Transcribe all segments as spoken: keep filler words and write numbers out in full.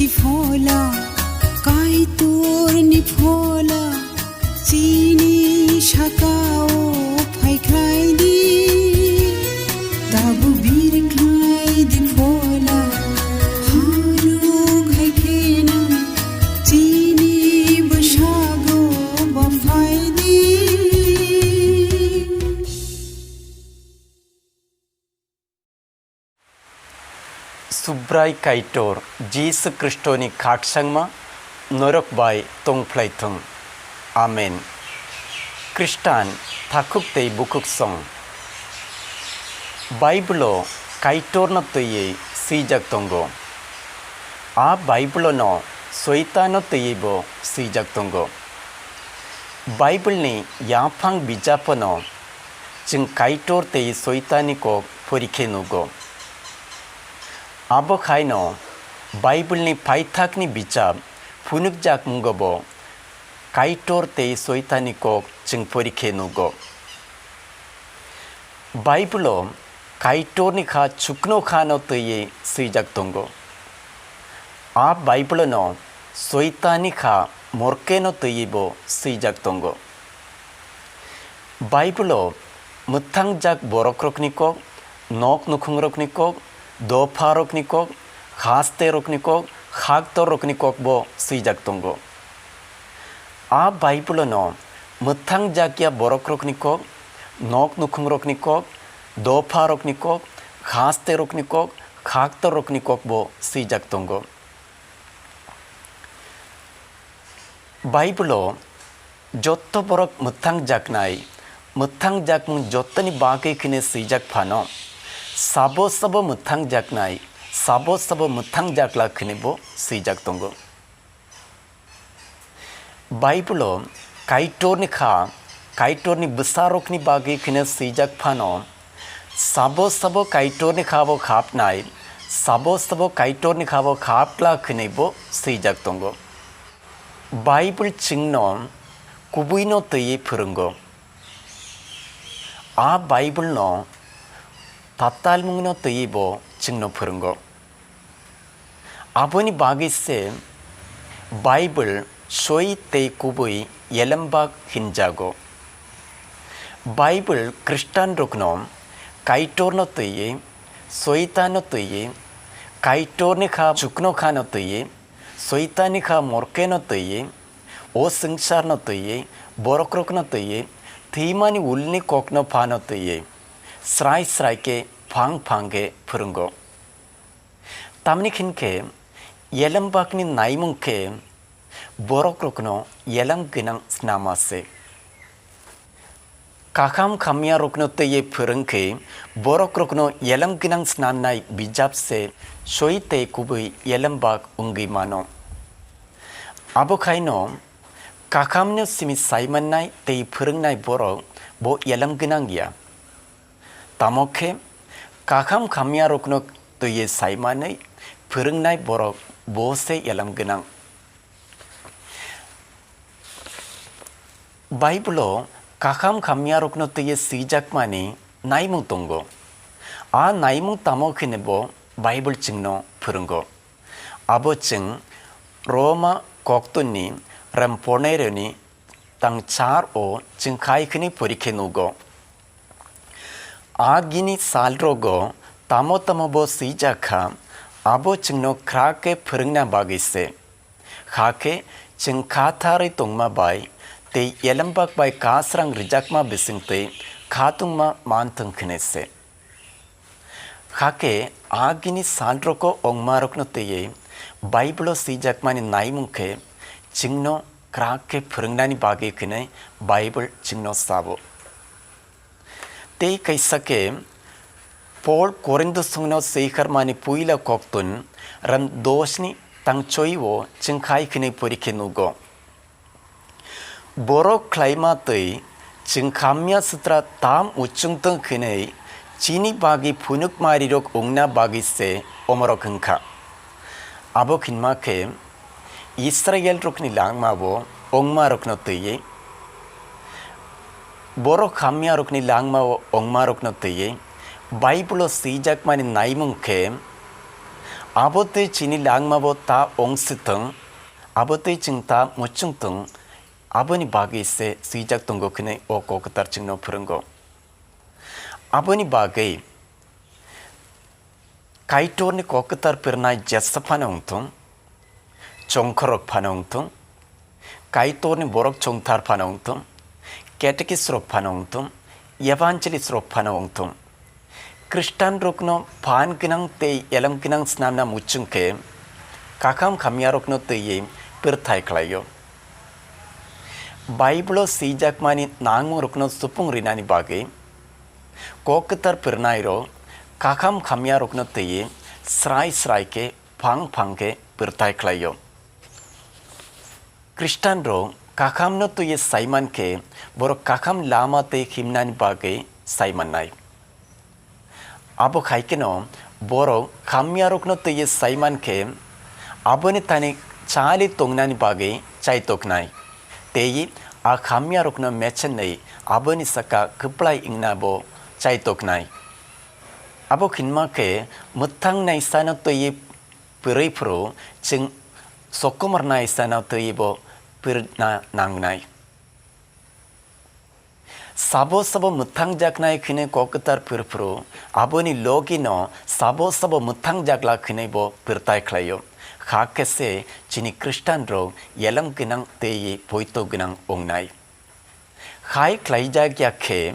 Phola, Kaitorni phola, chini sakao phaikhlaidi. Tabuk birkhlaidi phola, hano khaikhe nang, chini bwsago baphaidi. Subrai Kaitor Jisu Khristoni khaksangma norok bai tongphlai thung. Amen. Khristan takhuk tei bukhuk song. Baibolo Kaitorno twiwi swijak tongo. A Baibolno Soitano twiwibo swijak tongo. Baibolni yaphang bijapno chwng Kaitor tei Soitani kok porikhe nugo. Abo khaino Baibolni paithakni bijap phunukjak mungobo Kaitor tei Soitani kok chwng porikhe nugo. Baibolo Kaitorni kha chukno khano twiwi swijak tongo. A Baibolno Soitani kha morkeno twiwibo swijak tongo. Baibolo mwthangjak borokrokni kok, nok nukhungrokni kok, dopharokni kok, hasterokni kok, haktorrokni kokbo swijak tongo. A Baibolno mwthangjakya borokrokni kok, nok nukhungrokni kok, dopharokni kok, hasterokni kok, haktorrokni kokbo swijak tongo. Baibolo jotto borok mwthangjaknai, mwthangjakmung jottoni bagwi kheno swijak phano, sabo sabo mwthangjaknai, sabo sabo mwthangjakla kheno bo swijak tongo. Baibolo Kaitorni kha, Kaitorni bwsarokni bagwi kheno swijak phano, sabo sabo Kaitorni khabo khapnai, sabo sabo Kaitorni khabo khapla khwnwi bo swijak tongo. Baibol chwngno kubuino twiwi phwrwngo. A Baibolno tatalmungno twiwi bo chwngno phwrwngo. Aboni bagwi se Baibol soi tei kubui yelembak hinjago. Baibol Khristanrokno Kaitorno twiwi, Soitano twiwi, Kaitorni kha chuknokhano twiwi, Soitani kha morkeno twiwi, o swngcharno twiwi, borokrokno twiwi, thwimani ulni kokno phano twiwi, srai srai khe phang phang khe phwrwngo. Tamni khin khe, yelembakni naimung khe borokrokno yelem gwnang snama se. Kakham khamyarokno twiwi phwrwng khe borokrokno yelem gwnang snamnai bijap se soi tei kubui yelembak wngwi mano. Abo khaino kakhamno simi saimannai tei phwrwngnai borok bo yelem gwnang ya. Tamo khe, kakham khamyarokno twiwi saimanwi phwrwngnai borok bo se yelem gwnang. Baibolo kakham khamyarokno twiwi swijakmani naimung tongo. A naimung tamo kheno bo Baibol chwngno phwrwngo. Abo chwng Roma koktwni rem pornairokni tang char o chwng khai khwnwi porikhe nugo. Agini salrogo tamo tamo bo swijak kha, abo chwngno khra khe phwrwngna bagwi se. Hakhe chwng kha tharwi tongma bai tei elembak bai kasrang rwjakma bisingtwi khatungma manthwng khwnwi se. Hakhe agini salrogo ongmarokno twiwi Baibolo swijakmani naimung khe chwngno kwrak khe phwrwngnani bagwi hwnwi Baibol chwngno sabo. Tei kaisa khe Pol Korintosongno swiharmani puila koktun ran dosni tangchoio chwng khai hwnwi porikhe nugo. Borok khlaima twi chwng khamya sitra tam uchung tong hwnwi chini bagwi phunukmarirok wngna bagwi se omorok wngkha. Abo hinma khe Israelrokni langmao wngmarokno twiwi, borok hamyarokni langmao wngmarokno twiwi Baibolo swijakmani naimung khe, Abo twi chini langmabo ta ong si thung, abo twi chwng ta muchung thung, aboni bagwi se swijak tongo hwnwi o kok kwthar chwngno phwrwngo. Aboni bagwi Kaitorni kok kwthar phwrwngnai jesa phano wng thung, chongkhorok phano wng thung, Kaitorni borok chongthar phano wng thung, catechist rok phano wng thung, evangelist rok phano wng thung. Khristanrokno phan gwnang tei elem gwnang swnamna muchung khe, kakham hamyarokno twiwi pwrthai khlaio. Bible-o swijakmani nangmungrokno supung rinani bagwi kok kwthar phwrwngnairok kakham hamyarokno twiwi srai srai khe phang phang khe pwrthai khlaio. Khristanrok kakhamno twiwi saiman khe borok kakham lama tei himnani bagwi saimannai. Abo hai kheno borok hamyarokno twiwi saiman khe aboni thani chali tongnani bagwi chaitoknai, tei a hamyarokno mechenwi aboni saka kwplai wngnabo chaitoknai. Abo hinma khe mwthang naisano twiwi pwrwi phuru chwng sokomor naisano twiwibo pwrwna nangnai. Sabo sabo mwthangjaknai hwnwi kok kwthar phwrphru, aboni logino sabo sabo mwthangjakla hwnwibo pwrtai khlaio. Hakhe se chini Khristanrok yelam gwnang tei poito gwnang wngnai. Hai khlaijak ya khe,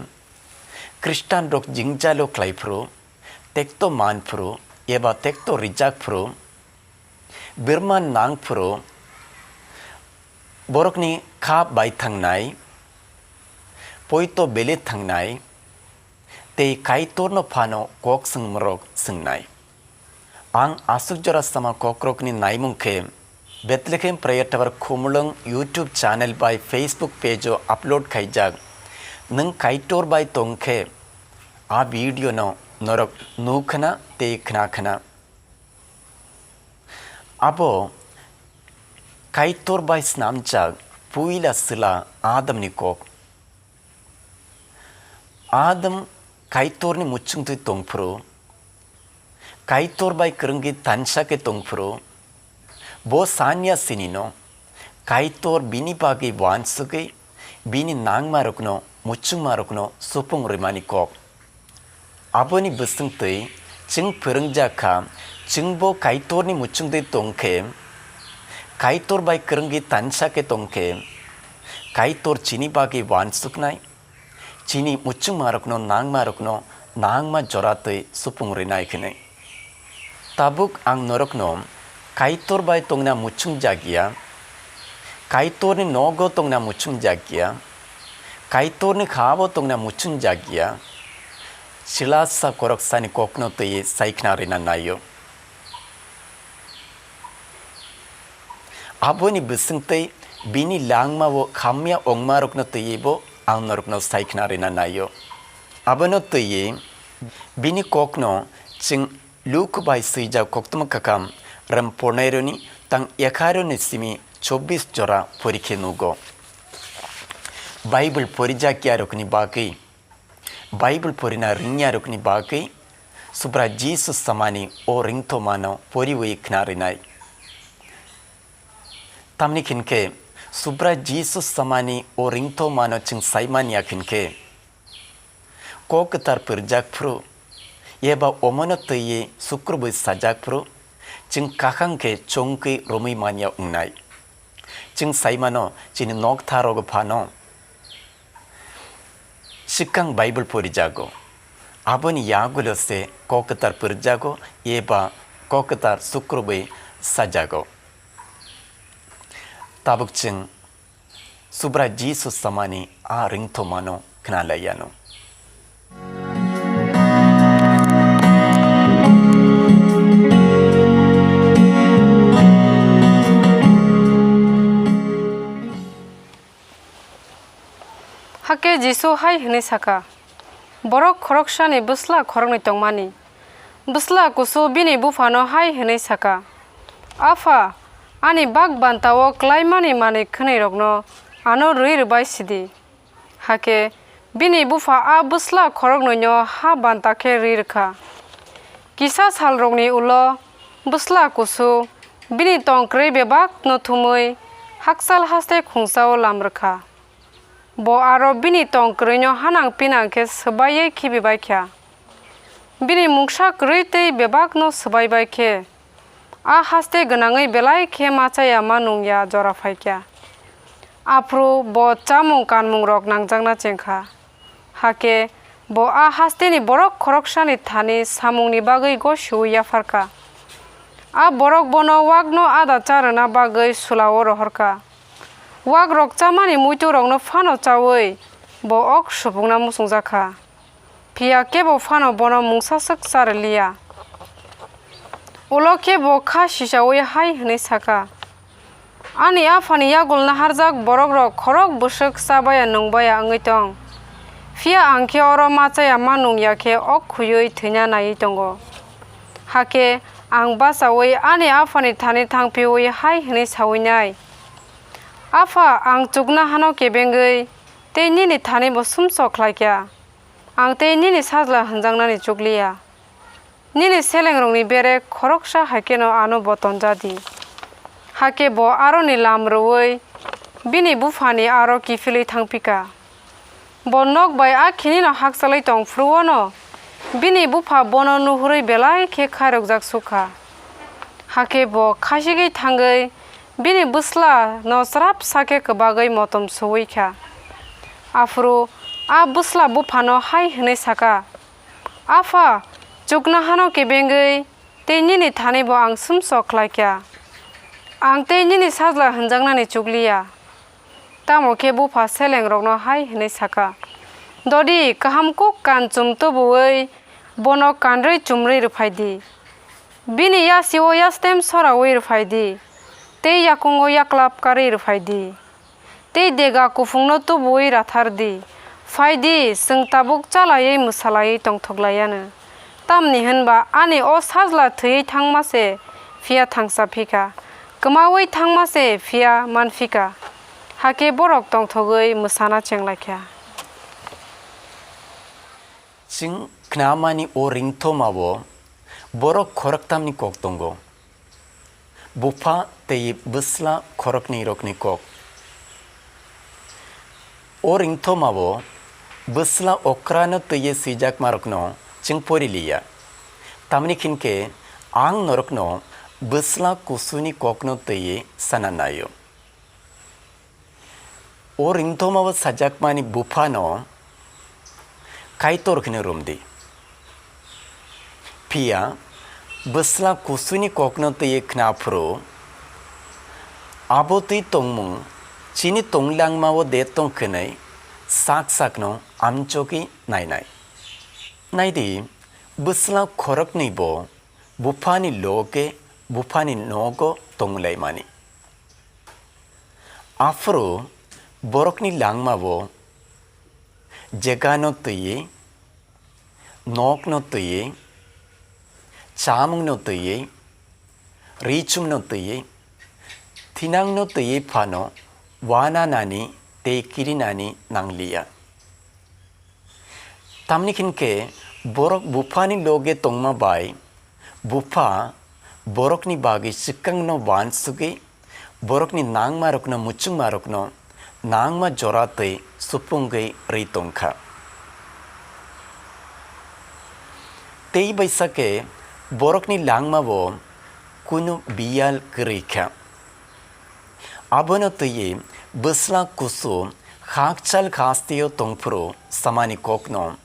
Khristanrok jingjalo khlai phru, tekto man phru, eba tekto rijak phru, birman nang phru, borokni kha bai thangnai, poito bele thangnai, tei Kaitorno phano kok swngmorok swngnai. Ang aswk jora sama kokrokni naimung khe Bethlehem Prayer Tower Khumulwng YouTube channel bai Facebook page o upload khaijak. Nwng Kaitor bai tong khe a video no norok nukhwna tei khnakhwna. Abo Kaitor bai snamjak puila chwla Adamni kok. Adam Kaitorni muchungtwi tongphuru, Kaitor bai kwrwngwi tansa khe tongphuru, bo sanya sinino Kaitor bini bagwi uansugwi bini nangmarokno, muchungmarokno supung rwmani kok. Aboni bwswngtwi chwng phwrwngjak kha, chwngbo Kaitorni muchungtwi tong khe, Kaitor bai kwrwngwi tansa khe tong khe, Kaitor chini bagwi uansuknai, chini muchungmarokno, nangmarokno nangma joratwi supung rwnai hwnwi. Tabuk ang norokno Kaitor bai tongna muchungjak ya, Kaitorni nogo tongna muchungjak ya, Kaitorni khabo tongna muchungjak ya, chwlasa khoroksani kokno twiwi saikhna rwna naio. Aboni bwswngtwi bini langmao hamya ongmarokno twiwibo ang norokno saikhna rwna naio. Abono twiwi bini kokno chwng Luk bai swijak koktwma kakam rem pornaironi tang ekhaironi simi chobbish jora porikhe nugo. Bible porijakyarokni bagwi, Bible porina ringyarokni bagwi Subra Jisu samani o ringthomano poriwi khna rinai. Tamni hinkhe Subra Jisu samani o ringthomano chwng saimanya hinkhe, kok kwthar pwrwjak phuru eba omono twiwi sukrubwi sajak phuru, chwng kakhang khe chongkwi romwi manya wngnai. Chwng saimano chini noktharogo phano swkang Bible porijago. Aboni yagulo se kok kwthar porijago eba kok kwthar sukrubwi sajago. Tabuk chwng Subra Jisu samani a ringthomano khna lai yano. Hakhe Jisu hai hwnwi saka, "Borok khoroksani bwsla khoroknwi tongmani. Bwsla kusu bini buphano hai hwnwi saka, 'Apha, ani bak banta-o klaimani manwi khwnwirokno ano rwi rwbai sidi.' Hakhe bini bupha a bwsla khoroknwino ha banta khe rwi rwkha. Kisa salrokni ulo Bwsla kusu bini tong kwrwi bebakno thumwi hakchal haste khungsao lam rwkha. Bo aro bini tong kwrwino hanang pinang khe swbaiwi khibi bai kha. Bini mungsa kwrwi tei bebakno swbai bai khe, a haste gwnangwi belai khe ma chaya ma nung ya jora phai kha. Aphuru bo chamung kanmungrok nangjakna cheng kha. Hakhe bo a hasteni borok khoroksani thani samungni bagwi gosiui yaphar kha. A borok bono wakno ada cha rwna bagwi sulao rohor kha. Wakrok chamani muiturokno phano chaui bo ok supungna muchungjak kha. Phiya kebo phano bono mungsa swk cha rwliya. Ulo khe bo kha sichaui hai hwnwi sa kha, "Ani aphani yagul naharjak borokrok khorok bwswk chabaya nungbaya wngwi tong. Phiya ang khe oro ma chaya ma nung ya khe ok khuiwi thwina naiwi tongo. Hakhe ang bachaui ani aphani thani thangpiui hai hwnwi saui nai, 'Apha, ang chuknohano kebengwi tei nini thanibo sumsok khlai kha. Ang tei nini sajla hwnjaknani chukliya. Nini selengrokni bere khoroksa hai kheno ano bo tonja di.' Hakhe bo aroni lam rwui bini buphani aro kiphilwi thang phi kha. Bo nok bai a khinino hakchalwi tong phuru-o'-no bini bupha bono nuhurwi belai khe khairokjak suk kha. Hakhe bo khasigwi thangwi bini bwslano chwrapsa khe kwbagwi motom suui kha. Aphuru a bwsla buphano hai hwnwi sa kha, 'Apha, chuknohano kebengwi tei nini thanibo ang sumsok khlai kha. Ang tei nini sajla hwnjaknani chukliya.' Tamo khe bupha selengrokno hai hwnwi sa kha, 'Dodi, kaham kuk kanchum tubuui bono kanrwi chumrwi rw phai di. Bini yasi-o yastem soraui rw phai di, tei yakungo yaklap karwi rw phai di. Tei dega kuphungno tubuui rathar di. Phai di, chwng tabuk cha laiwi mwsa laiwi tongthok lai anw. Tamni hwn ba ani o sajla thwiwi thangma se phiya thangcha phi kha, kwmaui thangma se phiya man phi kha.' Hakhe borok tongthogwi mwsana cheng lai kha. Chwng khnamani o ringthoma-o borok khoroktamni kok tongo. Bupha tei bwsla khoroknwirokni kok. O ringthoma-o bwsla okrano twiwi swijakmarokno chwng pori liya. Tamni hwn khe ang norokno bwsla kusuni kokno twiwi sana naio. O ringthoma-o sajakmani buphano Kaitor hwnwi rum di. Phiya bwsla kusuni kokno twiwi khna phuru, abo twi tongmung chini tong langma-o de tong hwnwi sak sakno amchogwi nainai. Nai di, bwsla khoroknwi bo buphani loge buphani nogo tonglaimani. Aphuru borokni langma-o jegano twiwi, nokno twiwi, chamungno twiwi, ri-chumno twiwi, thinangno twiwi phano uananani tei kirinani nangliya. Tamni hwn khe borok buphani loge tongma bai bupha borokni bagwi swkangno uansugwi, borokni nangmarokno, muchungmarokno nangma jora twi supungwi rwi tong kha. Tei baisa khe borokni langma-o kunu biyal kwrwi kha. Abono twiwi bwsla kusu hakchal hasteo tongphuru samani kokno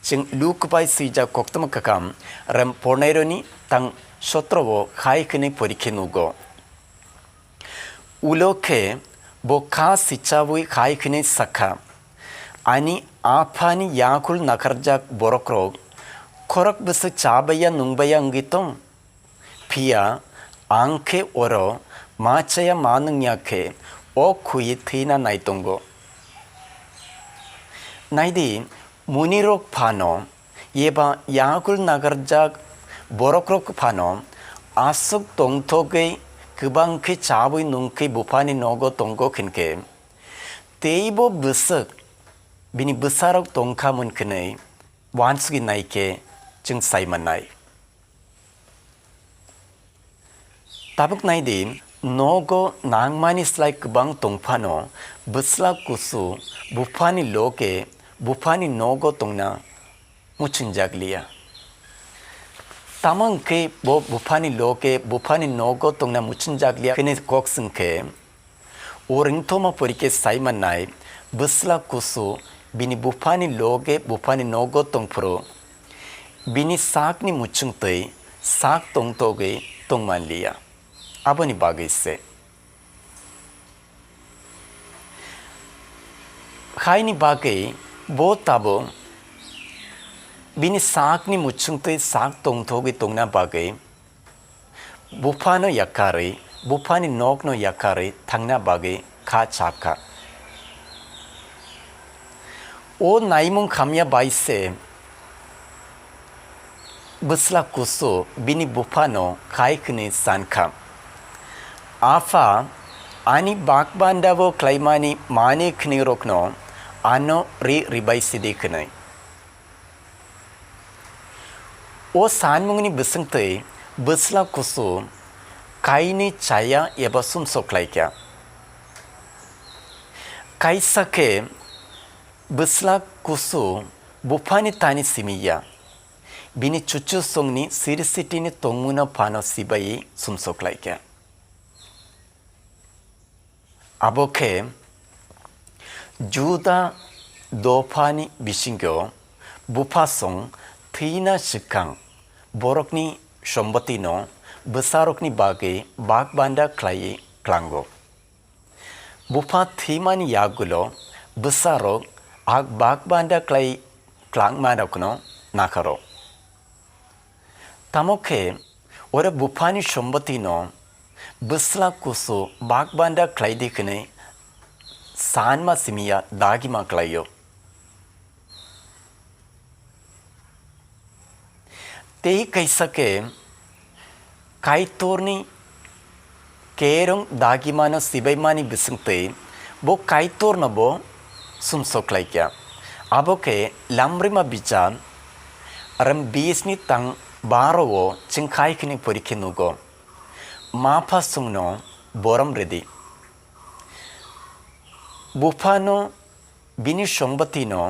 chwng Luk bai swijak koktwma kwkam rem pornaironi tang sotro-o hai hwnwi porikhe nugo. Ulo khe bo kha sichaui hai hwnwi sa kha, "Ani aphani yakul nakarjak borokrok khorok bwswk chabaiya nungbaiya wngwi tong? Phiya ang khe oro ma chaya ma nungya khe ok khuiwi thwina nai tongo." Nai di, munirok phano eba yakul nagarjak borokrok phano aswk tongthogwi kwbang khe chaui nungkhe buphani nogo tongo hwnkhe, teibo bwswk bini bwsarok tongkha mun hwnwi uansugwi nai khe chwng sai mannai. Tabuk nai di, nogo nangmani slai kwbang tong phano, bwsla kusu buphani loge buphani nogo tongna muchungjak liya. Tamo hwnkhe bo buphani loge buphani nogo tongna muchungjak liya hwnwi kok swng khe, o rwngthoma porikhe sai mannai, bwsla kusu bini buphani loge buphani nogo tong phuru bini sakni muchungtwi sak tongtogwi tong man liya. Aboni bagwi se. Haini bagwi bo tabuk bini sakni muchungtwi sak tongthogwi tongna bagwi buphano yakarwi, buphani nokno yakarwi thangna bagwi kha chap kha. O naimung khamya bai se bwsla kusu bini buphano khai hwnwi san kha, "Apha, ani bakbandabo khlaimani mani khwnwi rokno ano ri ribai sidi hwnwi." O sanmungni bwswngtwi bwsla kusu kainwi chaya eba sumsok khlaikha. Kaisa khe bwsla kusu buphani tani simi ya, bini chuchusongni siri sitini tongmungno phano sibai sumsok khlaikha. Abo khe Juda dophani bisingo buphasong thwina swkang borokni sombotino bwsarokni bagwi bakbanda khlaiwi klango. Bupha thwimani yagulo bwsarok ak bakbanda khlai klangmarokno nakharo. Tamo khe oro buphani sombotino bwsla kusu bakbanda khlaidi hwnwi sanma simiya dagima khlaio. Tei kaisa khe Kaitorni kerong dagimano sibaimani bisingtwi bo Kaitorno bo sumsok khlaikha. Abo khe Lamrima bichar ram bisni tang baro o chwng khai khini porikhe nugo. Mapha chwngno borom rwdi. Buphano bini songbatino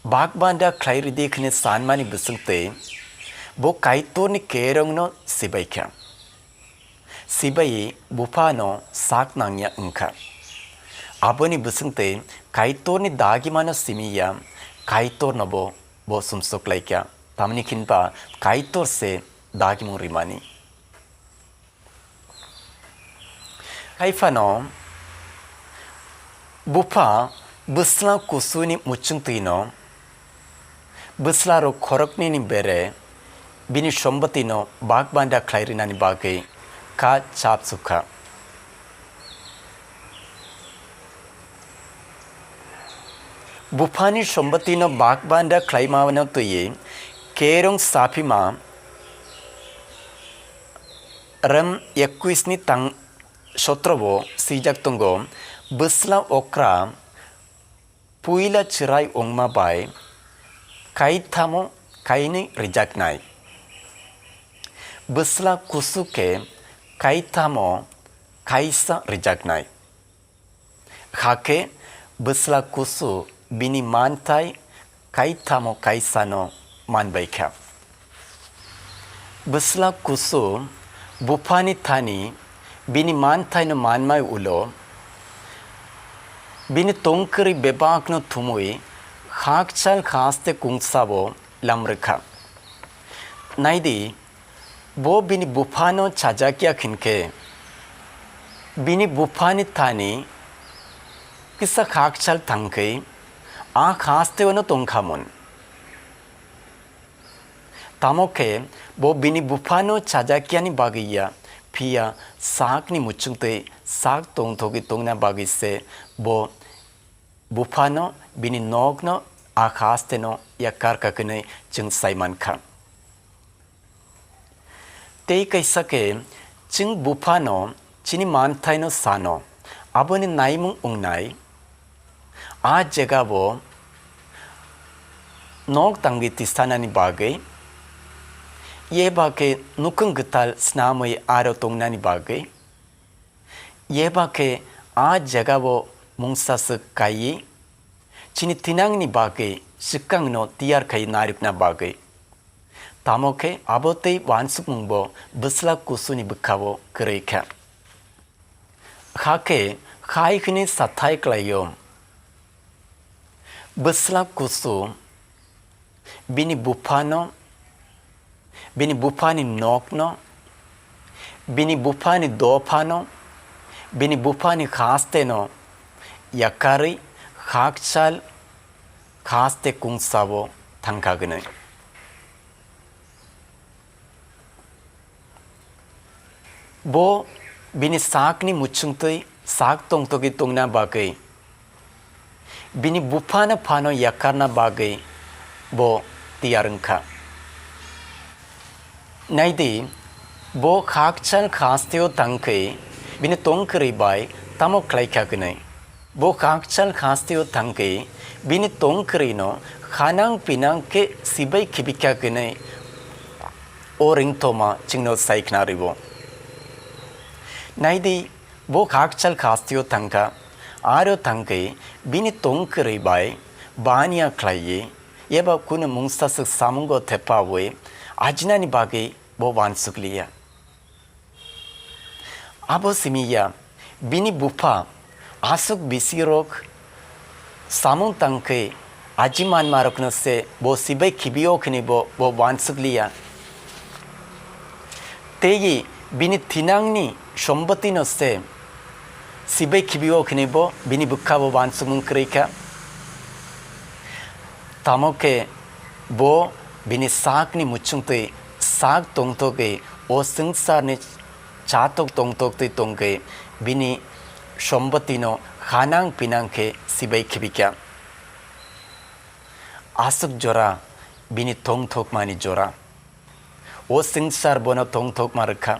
bakbanda khlai rwdi hwnwi sanmani bisingtwi bo Kaitorni kerongno sibaikha. Sibai buphano sak nangya wngkha. Aboni bisingtwi Kaitorni dagimano simiya, Kaitorno bo, bo sumsok laikha. Tamni khinba Kaitor se dagimung rimani. Haiphano bupha bwsla kusuni muchungtwino bwslarok khoroknwini bere bini sombotino bakbanda khlai rinani bagwi kha chap sukha. Buphani sombotino bakbanda khlaimano twiwi kerong saphima Ram ekkuisni tang sotro o swijak tongo, bwsla okra puila chwrai wngma bai kaithamo kainwi rijaknai. Bwsla kusu khe kaithamo kaisa rijaknai. Hakhe bwsla kusu bini manthai kaithamo kaisano manbaikha. Bwsla kusu buphani thani bini manthaino manmai ulo, bini tongkwrwi bebakno thumwi hakchal haste kungsabo lamrwkha. Naidi, bo bini buphano chajakya khinkhe, bini buphani thani kisa khakchal thangkhwi a khasteo'-no tongkhamun. Tamo khe bo bini buphano chajakyani bagwi ya, phiya sakni muchungtwi sak tongthogwi tongna bagwi se bo buphano bini nokno a khasteno yakar kakwnwi chwng sai mankha. Tei kaisa khe chwng buphano chini manthaino sano, aboni naimung wngnai, a jagao nok tangwi tisanani bagwi Yeba khe nukhung gwtal snamwi aro tongnani bagwi, yeba khe a jagao mungsaswk kaiwi chini thinangni bagwi swkangno tiyar khai narwkna bagwi. Tamo khe abo tei uansukmungbo bwsla kusuni bwkhao kwrwi kha. Hakhe hai hwnwi sathai klaio, bwsla kusu bini buphano, bini buphani nokno, bini buphani dophano, bini buphani hasteno yakarwi hakchal haste kungsao thangkha hwnwi. Bo bini sakni muchungtwi sak tongtogwi tongna bagwi, bini buphano phano yakarna bagwi bo tiyar wngkha. Naidi, bo hakchal hasteo thangkhe bini tongkwrwi bai tamo khlaikha hwnwi. Bo hakchal hasteo thangkhe bini tongkwrwino hanang pinang khe sibai khibikha hwnwi o ringthoma chwngno sai khna rwo. Naidi, bo hakchal hasteo thangkha, aro thangkhe bini tongkwrwi bai baniya khlaiwi eba kunu mungsaswk samungo thepawi ajinani bagwi bo uansukliya. Abo simi ya, bini bupha aswk bisirok samung tangkhe aji manmarokno se bo sibai khibio hwnwi bo, bo uansukliya. Tei bini thinangni sombotino se sibai khibio hwnwi bo bini bwkhao uansukmung kwrwi kha. Tamo khe bo bini sakni muchungtwi sak tongtogwi o swngcharni chatok tongtoktwi tongkhe bini sombotino hanang pinang khe sibai khibikha. Aswk jora bini tongthokmani jora. O swngchar bono tongthokma rwkha.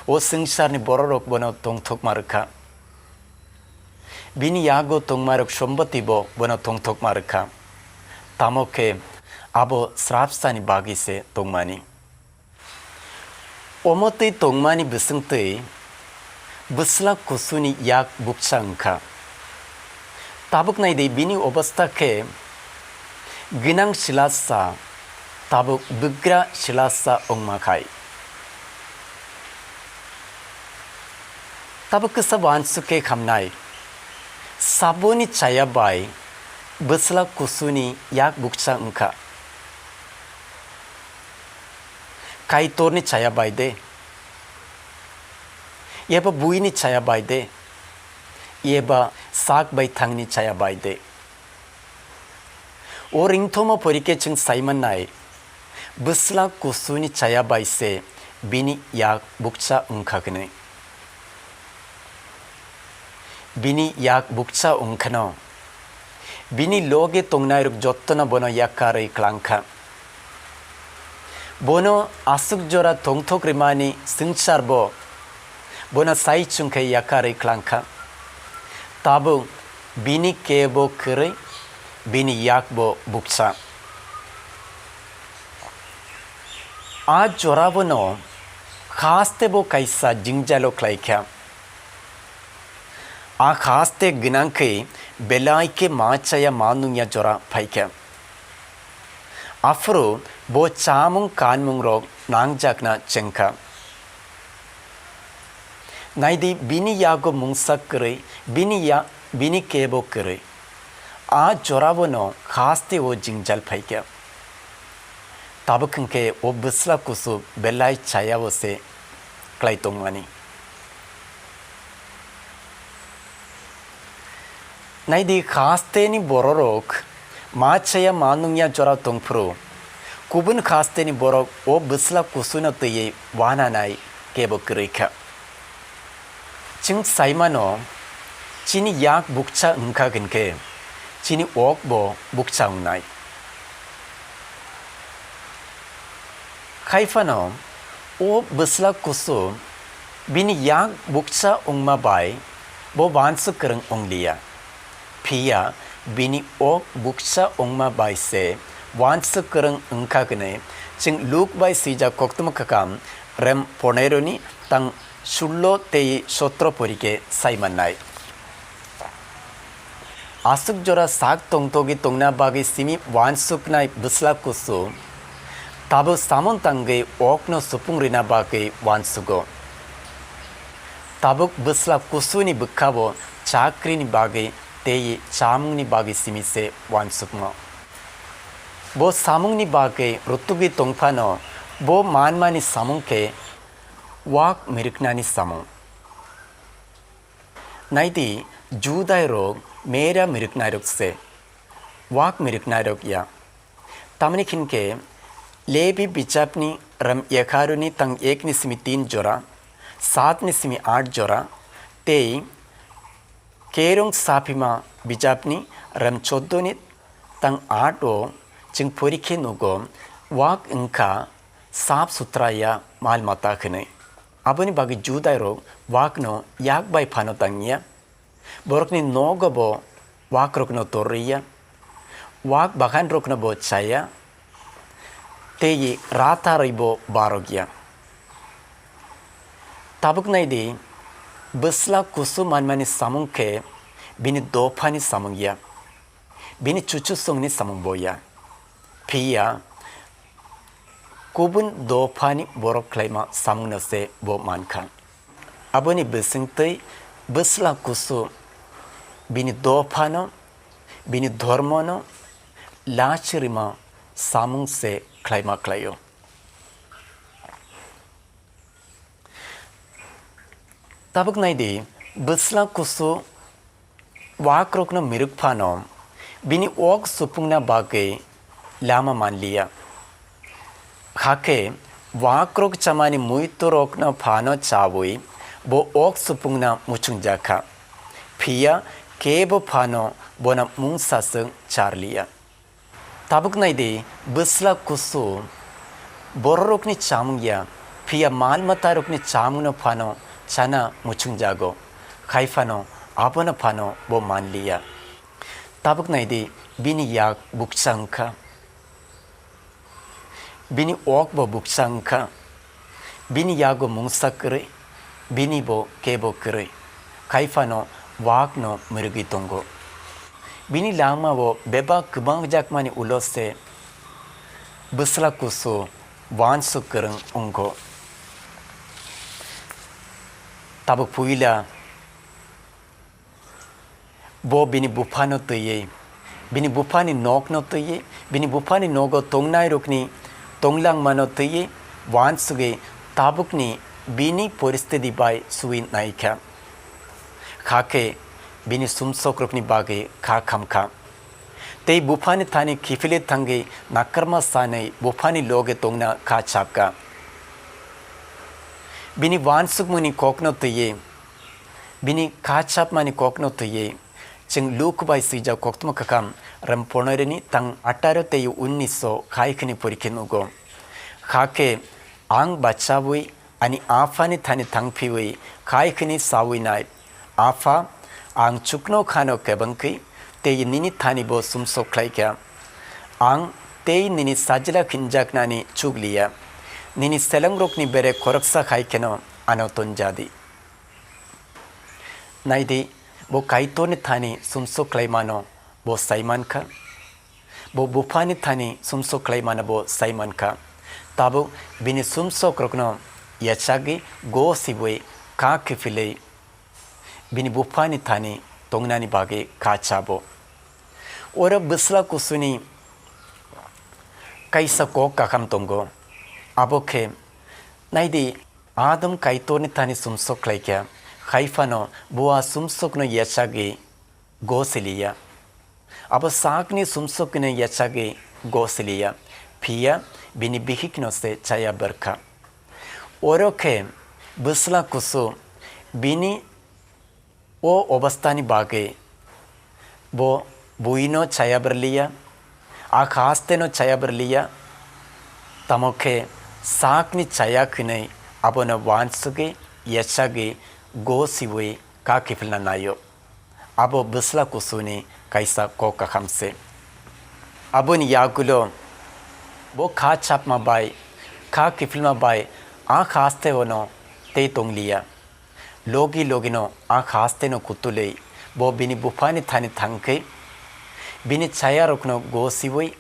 O swngcharni bororok bono tongthokma rwkha. Bini yago tongmarok somboti bo bono tongthokma rwkha. Tamo khe abo srapsani bagwi se tongmani. Omo twi tongmani bwswngtwi bwsla kusuni yak bukcha wngkha. Tabuk naidi bini obostha khe gwnang silasa, tabuk bwgra silasa wngma khai. Tabuk kisa uansuk khe khamnai, saboni chaya bai bwsla kusuni yak bukcha wngkha. Kaitorni chaya bai de, eba buini chaya bai de, eba sak bai thangni chaya bai de. O ringthoma porikhe chwng saimannai, bwsla kusuni chaya bai se bini yak bukcha wngkha hwnwi. Bini yak bukcha wngkhano, bini loge tongnairok jottono bono yakarwi klangkha. Bono aswk jora tongthok rwmani swngcharbo bono sai chwngkhe yakarwi klangkha. Tabuk bini kebo kwrwi, bini yakbo bukcha. A jorabo no haste bo kaisa jingjalo khlaikha. A haste gwnang khe belai khe ma chaya ma nungya jora phaikha. Aphuru bo chamung kanmung rok nangjakna chengkha. Naidi bini yago mungsa kwrwi, bini ya-, bini kebo kwrwi. A jorabo no haste o jingjal phaikha. Tabuk hwnkhe o bwsla kusu belai chaya o se klai tongmani. Naidi, hasteni bororok ma chaya ma nungya jora tongphuru, kubun hasteni borok o bwsla kusuno twiwi wananai kebo kwrwi kha. Chwng saimano, chini yak bukcha wngkha hwnkhe, chini okbo bukcha wngnai. Hai phano o bwsla kusu bini yak bukcha wngma bai bo uansuk kwrwng wngliya. Phiya bini ok bukcha wngma bai se uansuk kwrwng wngkha hwnwi Chwng Luk bai swijak koktwma kwkam rem poneroni tang sullo tei sotro porike sai mannai. Aswk jora sak tongtogwi tongna bagwi simi uansuknai bwsla kusu, tabuk samung tangwi okno supung rwna bagwi uansugo. Tabuk bwsla kusuni bwkhao chakrini bagwi tei chamungni bagwi simi se uansukmo. Bo samungni bagwi rutugwi tongphano, bo manmani samung khe wak miriknani samung. Naidi, Judairok mera miriknairok se, wak miriknairok ya. Tamni hinkhe Lebi bijapni ram ekharoni tang ekni simi tin jora, satni simi at jora, tei Kerong Saphima bijapni ram choddoni tang at o chwng porikhe nugo, wak wngkha sap sutra ya mal mata hwnwi. Aboni bagwi Judairok wakno yak bai phano tangya. Borokni nogo bo wakrokno torriya. Wak baganrokno bo chaya. Tei ratarwi bo barokya. Tabuk naidi, bwsla kusu manmani samung khe bini dophani samung ya. Bini chuchusongni samung bo ya. Phiya kubun dophani borok khlaima samungno se bo mankha. Aboni bisingtwi bwsla kusu bini dophano, bini dhormono lachirima samung se khlaima khlaio. Tabuk naidi, bwsla kusu wakrokno mirwk phano bini ok supungna bagwi lama manliya. Hakhe wakrok chamani muitorokno phano chawi bo ok supungna muchungjakha. Phiya kebo phano bono mungsa chwng charliya. Tabuk naidi, bwsla kusu bororokni chamung ya, phiya mal matarokni chamungno phano chana muchungjago, hai phano abono phano bo manliya. Tabuk naidi, bini yak bukcha wngkha, bini ok bo bukcha wngkha. Bini yago mungsa kwrwi, bini bo kebo kwrwi, hai phano wakno mwrwgwi tongo. Bini langmao bebak kwbangjakmani ulo se bwsla kusu uansuk kwrwng wngo. Tabuk puila Bo bini buphano twiwi, bini buphani nokno twiwi, bini buphani nogo tongnairokni tonglangmano twiwi uansugwi tabukni bini poristiti bai suwi naikha. Hakhe bini sumsokrokni bagwi kha khamkha. Tei buphani thani kiphilwi thangwi nakarma sanwi buphani loge tongna kha chapkha. Bini uansukmungni kokno twiwi, bini kha chapmani kokno twiwi, chwng Luk bai swijak koktwma kwkham rem ponoirini tang atharo tei unniso khai khini porikhe nugo. Hakhe ang bachaui ani aphani thani thangphiui khai khini saui nai, "Apha, ang chukno khano kebengkhi, tei nini thani bo sumsok khlaikha. Ang tei nini sajla khinjaknani chukliya. Nini selengrokni bere khoroksa khai kheno ano tonjadi." Naidi, bo Kaitorni thani sumsok khlaimano bo sai mankha. Bo buphani thani sumsok khlaimano bo sai mankha. Tabuk bini sumsokrokno yachagwi gosiui kha kiphilwi bini buphani thani tongnani bagwi kha chabo. Oro bwsla kusuni kaisa kok kakham tongo. Abo khe, naidi, Adam Kaitorni thani sumsok khlaikha, hai phano bo a sumsokno yachagwi gosiliya. Abo sakni sumsokno yachagwi gosiliya, phiya bini bihikno se chaya berkha. Oro khe bwsla kusu bini o obostani bagwi bo buino chaya berliya, a khasteno chaya berliya, tamo khe sakni chaya khwnwi abono uansugwi yachagwi gosiui kha kiphilna naio. Abo bwsla kusuni kaisa kok kakham se. Aboni yagulo Bo kha chapma bai, kha kiphilma bai a hasteo no tei tongliya. Logi logino a hasteno kutulwi bo bini buphani thani thangkhe bini chayarokno gosiwi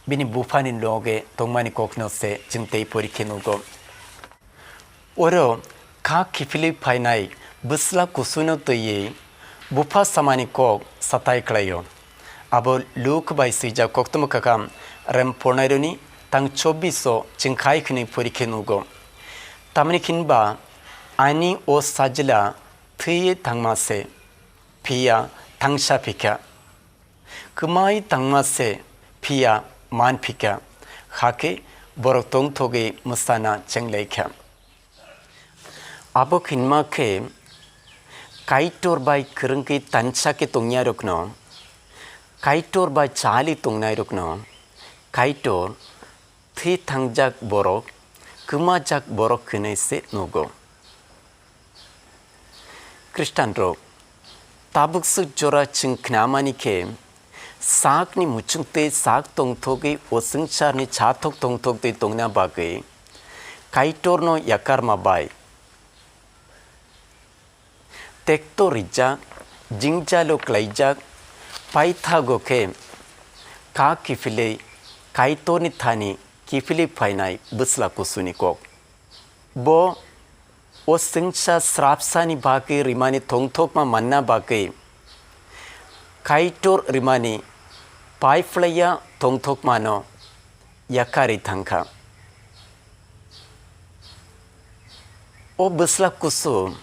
bini buphani loge tongmani kokno se chwng tei porikhe nugo. Oro kha kiphilwi phainai bwsla kusuino twiwi bupha samani kok satai khlaio. Abo Luk bai swijak koktwma kakam rem pornaironi tang chobbish o chwng khai hwnwi porikhe nugo. Tamni hinba ani o sajla thwiwi thangma se, phiya thangsa phikha. Kwmai tangma se, phiya man phikha, hakhe borok tongthogwi mwsana chenglaikha. Abo hinma khe Kaitor bai kwrwngwi tansa khe tongnairokno, Kaitor bai chali tongnairokno Kaitor thwi thangjak borok, kwmajak borok hwnwi se nugo. Khristanrok, tabukswk jora chwng khnamani khe, sakni muchungtwi sak tongthogwi o swngcharni chathok tongthok twi tongna bagwi Kaitorno yakarma bai tekto rijak, jingjalo klaijak, paithago khe kha kiphilwi Kaitorni thani kiphilwi phainai bwsla kusuni kok. Bo o swngsa srapsani bagwi rimani tongthokma manna bagwi Kaitor rimani paiphlaiya tongthokmano yakarwi thangkha. O bwsla kusu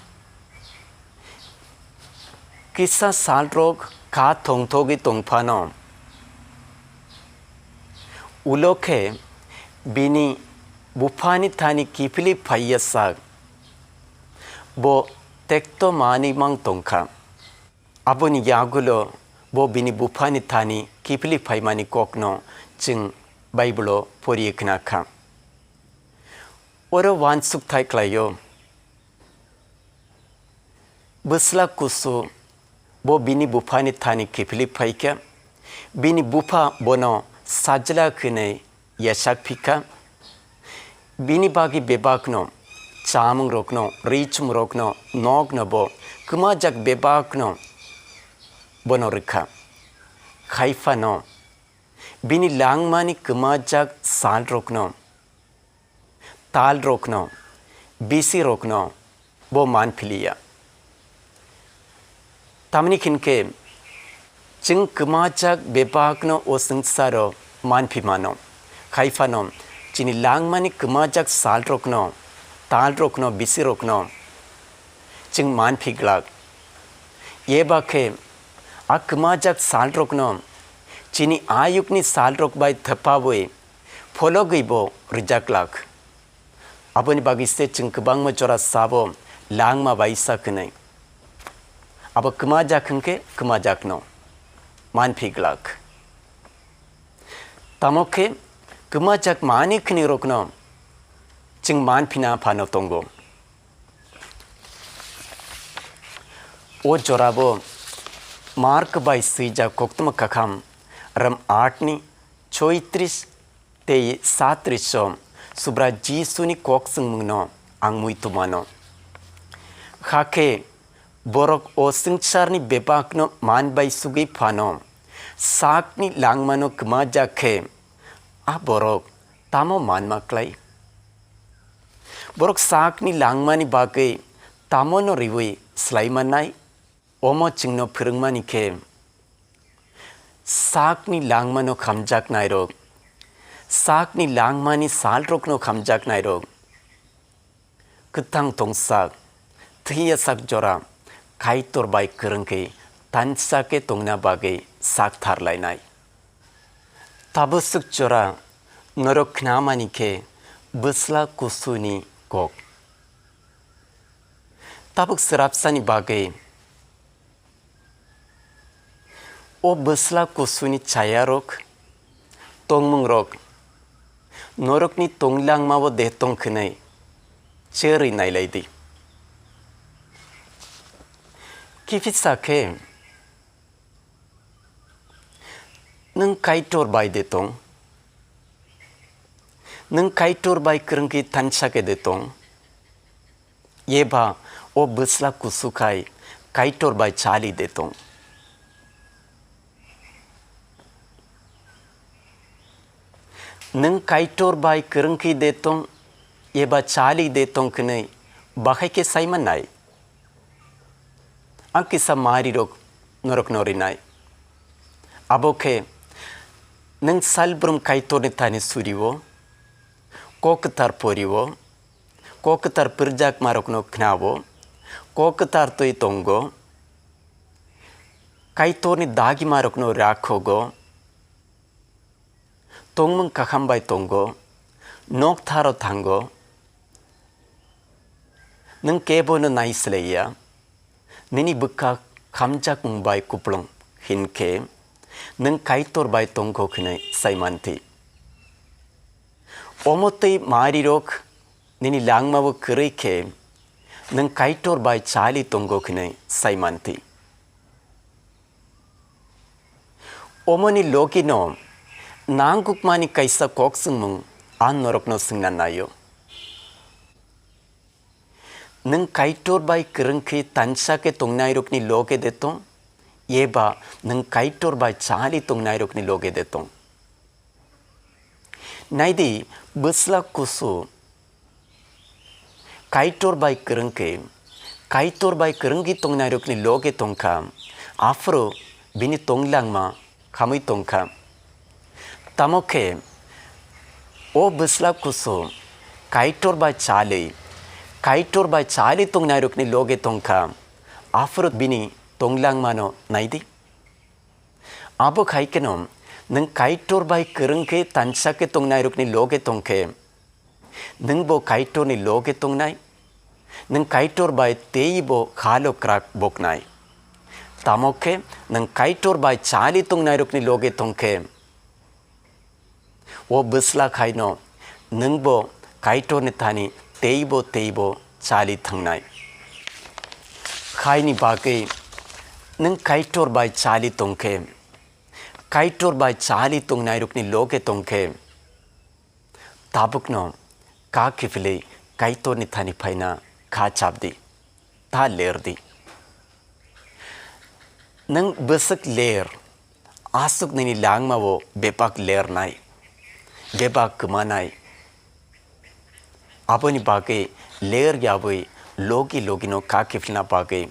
kisa salrok kha thongthogwi tongphano, ulo khe bini buphani thani kiphilwi phaiya sak, bo tekto manwi mang tongkha. Aboni yagulo bo bini buphani thani kiphilwi phaimani kokno chwng Baibolo poriwi khna kha. Oro uansuk thai khlaio. Bwsla kusu bo bini buphani thani kiphilwi phaikha. Bini bupha bono sajla hwnwi yasak phikha. Bini bagwi bebakno, chamungrokno, ri-chumrokno, nokno bo kwmajak bebakno bono rwkha. Haiphano bini langmani kwmajak salrokno, talrokno, bisirokno bo manphiliya. Tamni hinkhe chwng kwmajak bebakno o swngcharo manphi mano. Haiphano chini langmani kwmajak salrokno, talrokno, bisirokno chwng manphi glak. Eba khe a kwmajak salrokno chini ayukni salrok bai thwpawi phologwibo rwjak glak. Aboni bagwi se chwng kwbangma jora sabo langma bai sa hwnwi. Abo kwmajak hwnkhe kwmajakno manphi glak. Tamo khe kwmajak mani khwnirokno chwng manphina phano tongo. O jorabo Mark bai swijak koktwma kakham ram aat ni choitrish tei satrisho Subra Jisuni kok chwngmungno ang muitu mano. Hakhe borok o swngcharni bebakno man bai sugwi phano sakni langmano kwmajak khe a borok tamo manma klai? Borok sakni langmani bagwi tamono riwi swlai mannai? Omo chwngno phwrwngmani khe, sakni langmano khamjaknairok, sakni langmani salrokno khamjaknairok, kwthang tongsak, thwiyasak jora Kaitor bai kwrwngkhe tansa khe tongna bagwi sak tharlainai. Tabuk swk jora norok khnamani khe bwsla kusuni kok. Tabuk swrapsani bagwi o bwsla kusuni chayarok, tongmungrok norokni tonglangmao de tong hwnwi cherwi nailai di. Kiphilsa khe nwng Kaitor bai de tong? Nwng Kaitor bai kwrwngkhe tansa khe de tong? Eba o bwsla kusu khai Kaitor bai chali de tong? Nwng Kaitor bai kwrwngkhe de tong eba chali de tong hwnwi bahai khe sai mannai? Ang kisa marirok norokno rinai. Abo khe nwng salbrum Kaitorni thani surio, kok kwthar porio, kok kwthar pwrwkjakmarokno khnao, kok kwthar twi tongo, Kaitorni dagimarokno rakhogo, tongmung kakham bai tongo, noktharo thango, nwng kebono naislaiya, nini bwkha khamjakmung bai kupulung hinkhe nwng Kaitor bai tongkho hwnwi sai manthi. Omo twi marirok nini langmao kwrwi khe nwng Kaitor bai chali tongo hwnwi sai manthi. Omoni logino nangkukmani kaisa kok swngmung ang norokno swngna naio. Nwng Kaitor bai kwrwngkhe tansa khe tongnairokni loge de tong, eba nwng Kaitor bai chali tongnairokni loge de tong? Naidi, bwsla kusu Kaitor bai kwrwngkhe, Kaitor bai kwrwngwi tongnairokni loge tongkha, aphuru bini tonglangma khamwi tongkha. Tamo khe o bwsla kusu Kaitor bai chali, Kaitor bai chali tongnairokni loge tongkha, aphuru bini tonglangmano naidi. Abo khai kheno nwng Kaitor bai kwrwngkhe tansa khe tongnairokni loge tongkhe, nwngbo Kaitorni loge tongnai, nwng Kaitor bai teibo khalo kwrak boknai. Tamo khe nwng Kaitor bai chali tongnairokni loge tongkhe, o bwsla khaino nwngbo Kaitorni thani teibo teibo chali thangnai. Khaini bagwi nwng Kaitor bai chali tongkhe, Kaitor bai chali tongnairokni loge tongkhe, tabukno kha kiphilwi Kaitorni thani phaina kha chapdi, ta lerdi. Nwng bwswk ler, aswk nini langmao bebak lernai, bebak kwmanai. Aboni bagwi ler yaui logi logino kha kiphilna bagwi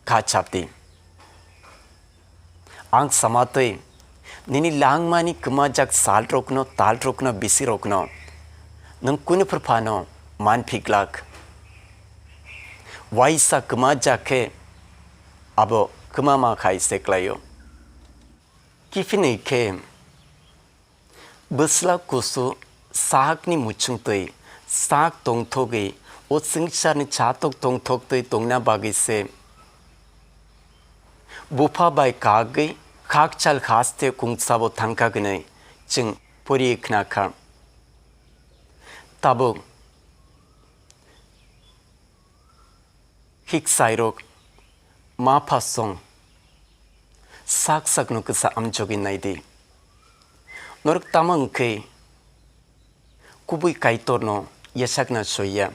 kha chapdi. Ang samatwi nini langmani kwmajak salrokno, talrokno, bisirokno nwng kunu phano manphiglak. Waisa kwmajak khe abo kwmama khai se klaio. Kiphilwi khe bwsla kusu sakni muchungtwi sak tongthogwi o swngcharni chatok tongthoktwi tongna bagwi se bupha bai kagwi khakchal haste kungsabo thangkha hwnwi chwng poriwi khnakha. Tabuk hiksairok, ma pha song sak sakno kwsa amjogwi naidi. Norok tamo wngkhe kubui Kaitorno yachakna soiya.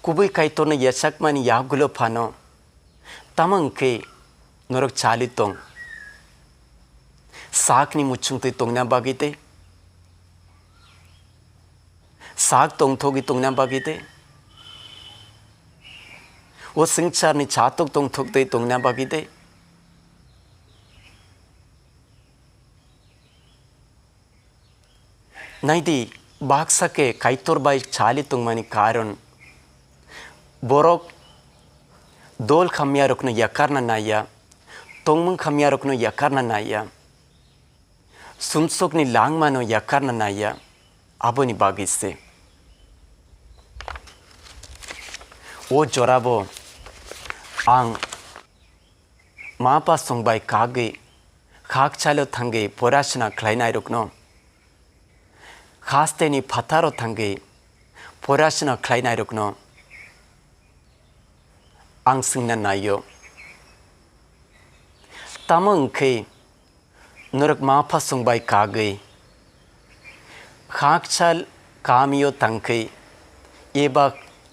Kubui Kaitorno yachakmani yagulo phano tamo wngkhe norok chali tong? Sakni muchungtwi tongna bagwi tei? Sak tongthogwi tongna bagwi tei? O swngcharni chatok tongthogwi tongna bagwi tei? Naidi, baksa khe Kaitor bai chali tongmani karon borok dol hamyarokno yakarna naiya, tongmung hamyarokno yakarna naiya, sumsokni langmano yakarna naiya, aboni bagwi se. O jorabo ang ma pha song bai kagwi khakchalo thangwi porasona khlainairokno, hasteni phataro thangwi porasona khlainairokno ang swngna naio. Tamo wngkhe Norok ma pha sung bai kagwi, khakchal kamio thangkhe, eba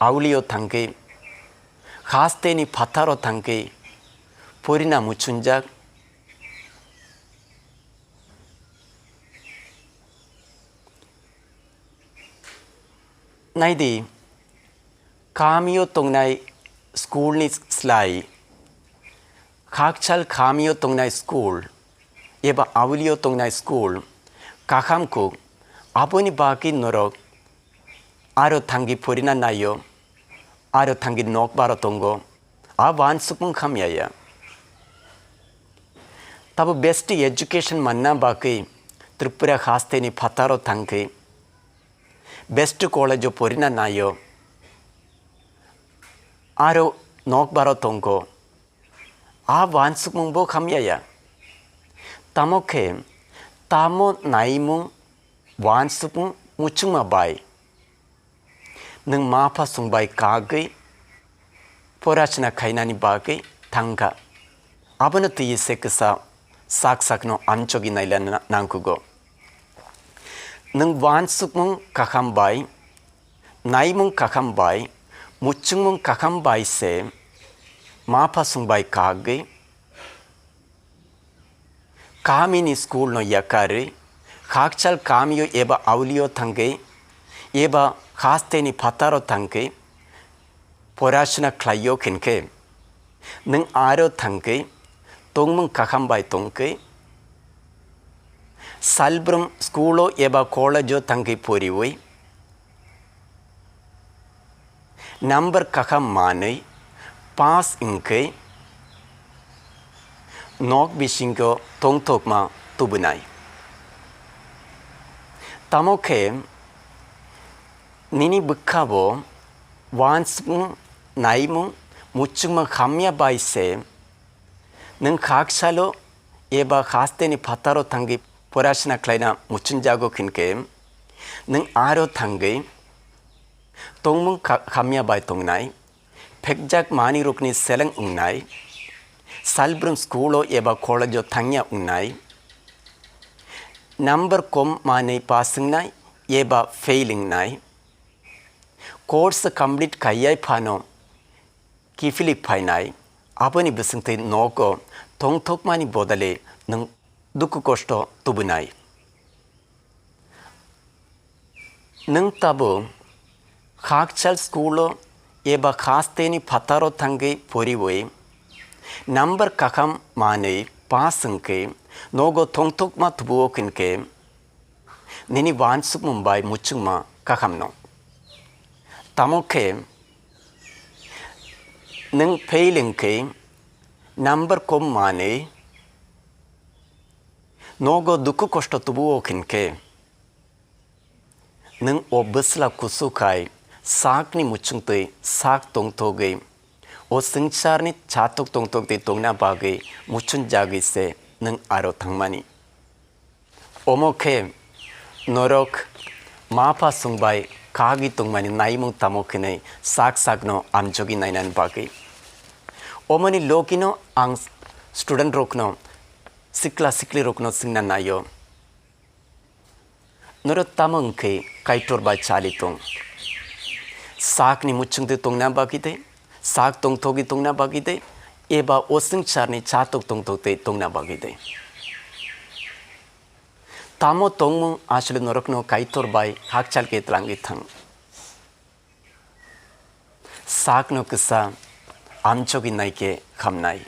aulio thangkhe, hasteni phataro thangkhe, porina muchunjak. Naidi, kamio tongnai school ni slai, khakchal kamio tongnai school, eba aulio tongnai school, kakham kuk, aboni bagwi norok aro thangwi porina naio, aro thangwi nok baro tongo, a wansukmung khamya ya. Tabo besti education manna bagwi Tripura hasteni phataro thangkhe, besti college o porina naio, aro nok baro tongo, a wansukmung bo khamya ya. Tamo khe, tamo naimung wansukmung muchungma bai. Nwng ma pha sung bai kagwi porasna khainani bagwi thangkha. Abono twi se kwsa sak sakno amchogwi naila na-, nangkugo. Nwng wansukmung kakham bai, naimung kakham bai, muchungmung kakham bai se ma pha sung bai kagwi kamini school no yakarwi, khakchal kamio eba aulio thangkhe, eba hasteni phataro thangkhe, porasna khlaio khinkhe, nwng aro thangkhe, tongmung kakham bai tongkhe, salbrum school o eba college o thangkhe poriwi, number kakham manwi pass wngkhe nok bisingo tongthokma tubunai. Tamo khe nini bwkha bo wansukmung, naimung, muchungma khamya bai se nwng khaksalo eba hasteni phataro thangwi porasna khlaina muchunjago khinkhe, nwng aro thangwi tongmung kha-, khamya bai tongnai, phekjak manwi rokni seleng wngnai, salbrum school o eba college o thangya wngnai, number kom manwi pass wngnai eba fail wngnai, course complete khaiyai phano kiphilwi phainai, aboni bwswngtwi nogo tongthokmani bodole nwng dukhu kosto tubunai. Nwng tabuk khakchal school o eba hasteni phataro thangwi poriwi number kakham manwi pass wngkhe nogo tongthokma tubuo khinkhe nini wansukmung bai muchungma kakham no. Tamo khe nwng fail wngkhe number kom manwi nogo dukhu kosto tubuo khinkhe nwng o bwsla kusu khai sakni muchungtwi sak tongthogwi o swngcharni chatok tongthokti tongna bagwi muchunjagwi se nwng aro thangmani. Omo khe norok ma pha sung bai kagwi tongmani naimung tamo khinwi sak sakno amjogwi nainani bagwi. Omoni logino ang student rokno, sikla sikli rokno swngna naio. Norok tamo wngkhe Kaitor bai chali tong? Sakni muchungtwi tongna bagwi de, sak tongthogwi tongna bagwi de, eba o swngcharni chatok tongthokti tongna bagwi de? Tamo tongmung aswle norokno Kaitor bai hakchal khe twlangwi thang. Sakno kisa amchogwi naikhe hamnai.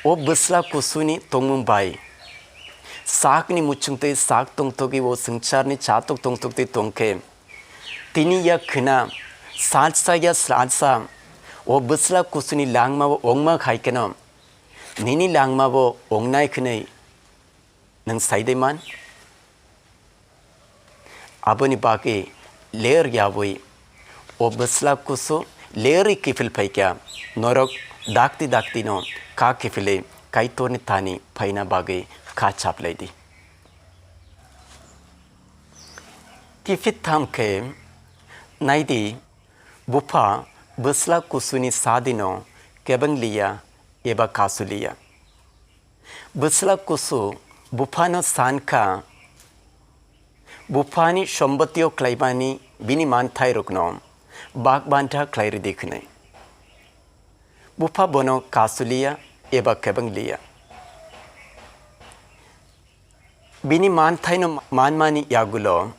O bwsla kusuni tongmung bai sakni muchungtwi sak tongthogwi o swngcharni chatok tongthokti tongkhe, tini ya khwna salsa ya salsa o bwsla kusuni langmao ongma khaikheno nini langmabo ongnai khwnwi nwng saidai man? Aboni bagwi ler yaui o bwsla kusu lerwi kiphil phaikha, norok dakti daktino kha kiphilwi Kaitorni thani phaina bagwi kha chaplaidi. Kiphit tham khe naidi, bupha bwsla kusuni sadino kebeng liya eba kasu liya. Bwsla kusu buphano san kha, buphani sombotio khlaimani bini manthairokno bak bantha khlai rwdi hwnwi. Bupha bono kasu liya eba kebeng liya. Bini manthaino manmani yagulo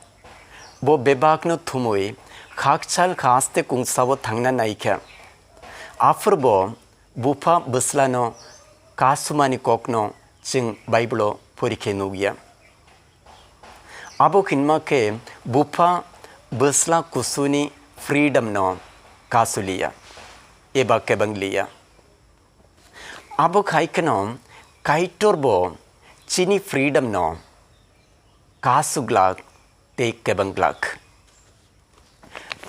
bo bebakno thumwi khakchal khaste kungsao thangna naikha. Aphurbo bupha bwslano kasumani kokno chwng Bible-o porikhe nukya. Abo hinma khe bupha bwsla kusuni freedom-no kasuliya eba kebeng liya. Abo khai kheno Kaitor bo chini freedom no kasu glak tei kebeng glak.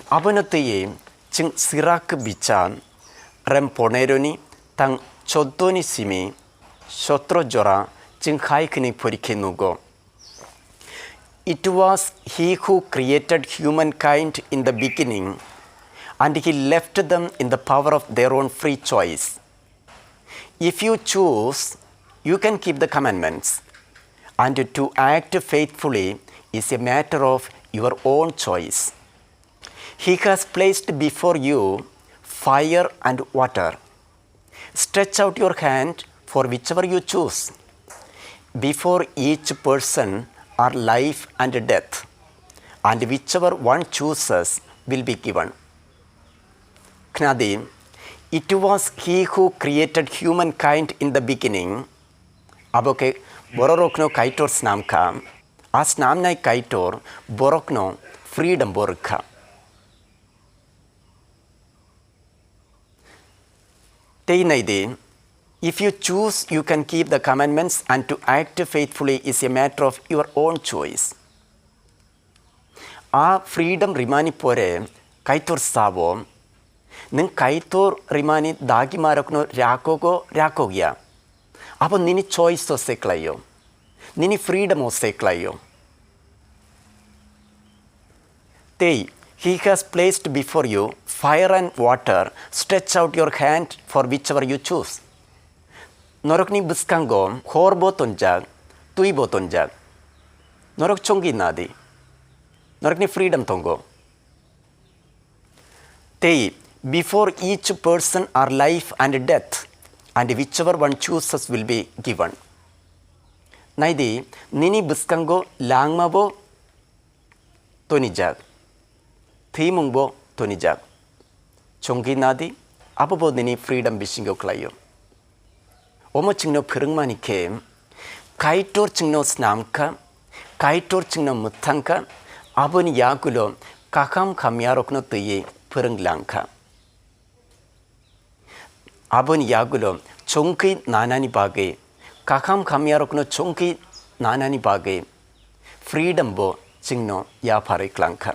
Abono twiwi chwng Sirak bichar rem poneroni tang choddo ni simi sotro jora chwng khai khini phorikhe nugo. It was He who created humankind in the beginning, and He left them in the power of their own free choice. If you choose, you can keep the commandments, and to act faithfully is a matter of your own choice. He has placed before you fire and water. Stretch out your hand for whichever you choose. Before each person are life and death, and whichever one chooses will be given. Khnadi, it was He who created humankind in the beginning. Abo khe bororokno Kaitor snam kha. A snamnai Kaitor borokno freedom bo rwkha. Tei nai di, if you choose, you can keep the commandments, and to act faithfully is a matter of your own choice. A freedom rimani pore Kaitor sabo, nwng Kaitor rimani dagimarokno ryakogo ryakogya. Abo nini choice o se klaio. Nini freedom o se klaio. Tei, He has placed before you fire and water, stretch out your hand for whichever you choose. Norokni bwskango khor bo tonjak, twi bo tonjak. Norok chongwi nadi. Norokni freedom tongo. Tei, before each person are life and death, and whichever one chooses will be given. Naidi, nini bwskango langma bo tonijak, thwimung bo tonijak. Chongwi nadi, abo bo nini freedom bisingo khlaio. Omo chwngno phwrwngmani khe, Kaitor chwngno snam kha, Kaitor chwngno mwthang kha, aboni yagulo kakham khamyarokno twiwi phwrwng lang kha. Aboni yagulo chongwi nanani bagwi, kakham khamyarokno chongwi nanani bagwi freedom bo chwngno yapharwi klang kha.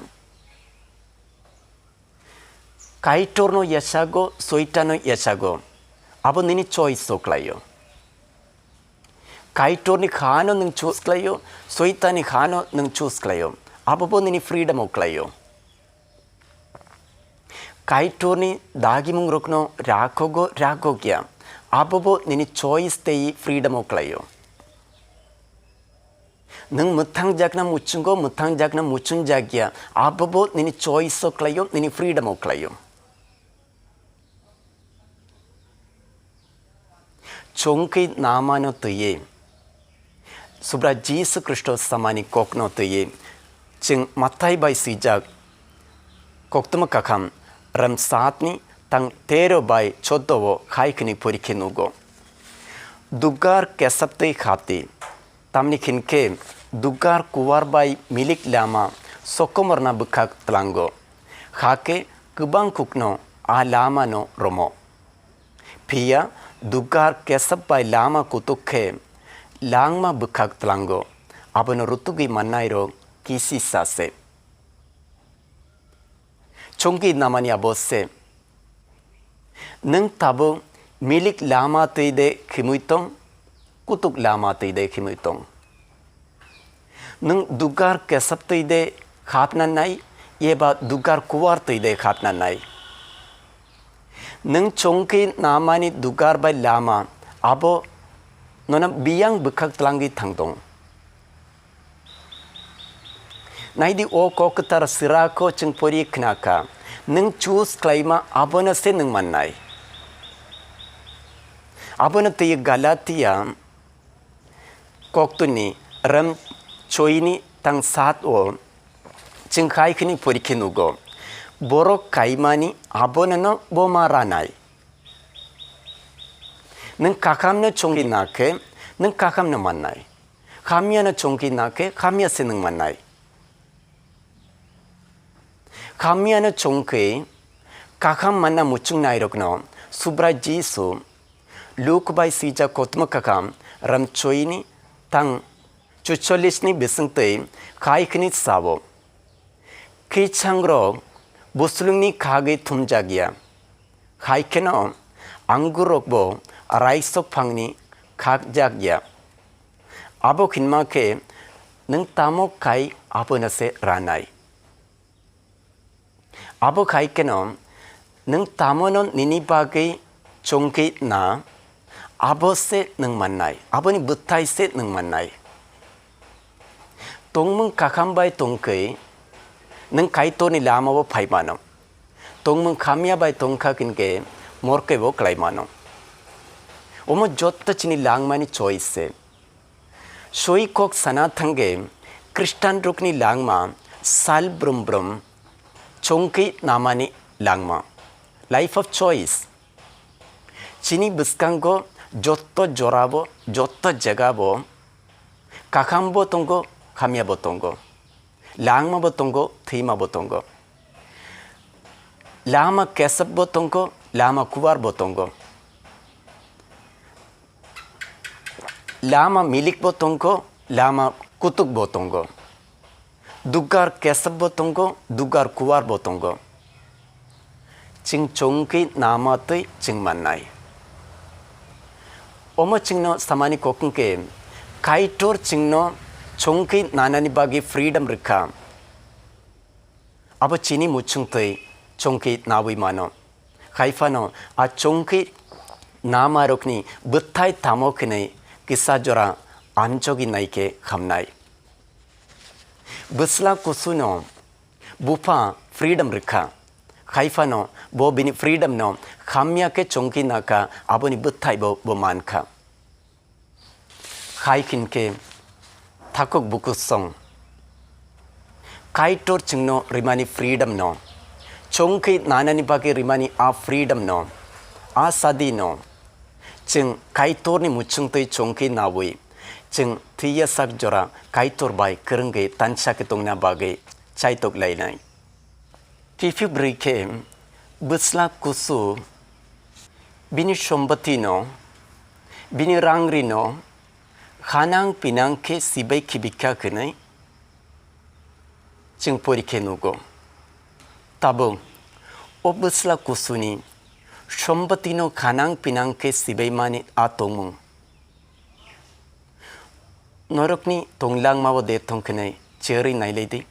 Kaitorno yachago, Soitano yachago, abo nini choice o klaio. Kaitorni khano nwng choose klaio, Soitani khano nwng choose klaio, abo bo nini freedom o klaio. Kaitorni dagimungrokno rakogo, rakogya, abo bo nini choice tei freedom o klaio. Nwng mwthangjakna muchungo, mwthangjakna muchungjakya, abo bo nini choice o klaio, nini freedom o klaio. Chongwi namano twiwi, Subra Jisu Khristo samani kokno twiwi, chwng Mathai bai swijak koktwma kakham rem satni tang tero bai choddo o khai khini porikhe nugo. Dugar kesap twi khapti, tamni khin khe dugar kuwar bai milik lama sokomorna bwkhak tlango, hakhe kwbang khukno a lamano romo. Phiya dugar kesap bai lama kutuk khe langma bwkhak tlango, abono rutugwi mannairok kisisa se. Chongwi namani abo se. Nwng tabuk milik lama twi de khimwi tong, kutuk lama twi de khimwi tong. Nwng dugar kesap twi de khapna nai, eba dugar kuwar twi de khapna nai. Nwng chongwi namani dugar bai lama, abo Nono biyang bwkhak tlangwi thangdong. Naidi o kok kwthar sirako chwng pori khnakha. Nwng choose khlaima abono se nwng mannai. Abono twi Galatia koktwini ram choini tang sat o chwng khai khini porikhe nugo. Borok kaimani abono no bo ma ranai. Nwng kakamno chongwi nakhe, nwng kakamno mannai. Hamyano chongwi nakhe, hamya se nwng mannai. Hamyano chongkhe, kaham manna muchungnairokno Subrai Jisu, Luk bai swijak kothoma kakham, ram choini tang chuchollisni bisingtwi khai khini sao. Khichangrok buslwngni khagwi thumjakya, hai kheno angurrokbo raisok phangni khakjakya. Abo hinma khe nwng tamo khai abono se ranai. Abo hai kheno nwng tamono nini bagwi chongkhe na, abo se nwng mannai, aboni bwthai se nwng mannai. Tongmung kakham bai tongkhe nwng Kaitorni lamao phai mano. Tongmung hamya bai tongkha hinkhe morkebo klai mano. Omo jotto chini langmani choice se. Soi kok sana thangkhe Khristanrokni langma sal brum brum chongkhe namani langma. Life of choice. Chini bwskango jotto jorabo, jotto jagabo, kahambo tongo, hamyabo tongo, langmabo tongo, thwimabo tongo, lama kesabbo tongo, lama kuwarbo tongo, lama milikbo tongo, lama kutukbo tongo. Dugar kesabbo tongo, dugar kuwarbo tongo. Chwng chongkhe nama twi chwng mannai. Omo chwngno samani kok hwnkhe, Kaitor chwngno chongkhe nanani bagwi freedom rwkha. Abo chini muchungtwi chongkhe nawi mano. Hai phano a chongkhe namarokni bwthai tamo hwnwi kisa jora amjogwi naikhe hamnai. Bwsla kusuno bupha freedom rwkha. Hai phano bo bini freedom no hamya khe chongkhe nakha, aboni bwthai bo, bo mankha. Hai hinkhe thakuk bukusong Kaitor chwngno rimani freedom no, chongkhe nanani bagwi rimani a freedom no, a sadi no, chwng Kaitorni muchungtwi chongkhe nawi, chwng thwiya sak jora Kaitor bai kwrwngwi tansa khe tongna bagwi chaitok lainai. Kiphilwi khe bwsla kusu bini sombotino, bini rangrino khanang pinang khe sibai khibikha hwnwi chwng porikhe nugo. Tabuk o bwsla kusuni sombotino khanang pinang khe sibaimani a tongmung norokni tonglangmao de thong hwnwi cherwi nailai di.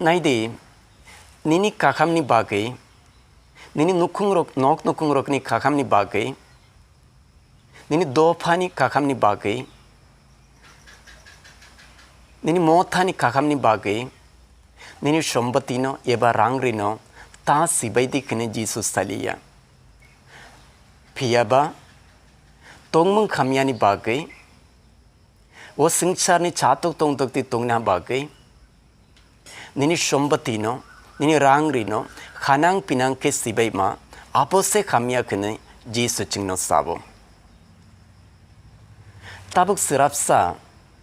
Naidi, nini kahamni bagwi, nini nukhungrok, nok nukhungrokni kahamni bagwi, nini dophani kahamni bagwi, nini mothani kahamni bagwi, nini sombotino eba rangrino ta sibai di hwnwi Jisu saliya. Phiyaba, tongmung hamyani bagwi, o swngcharni chatok tongtokti tongna bagwi, nini sombotino, nini rangrino khanang pinang khe sibaima, abo se hamya hwnwi Jisu chwngno sabo. Tabuk swrapsa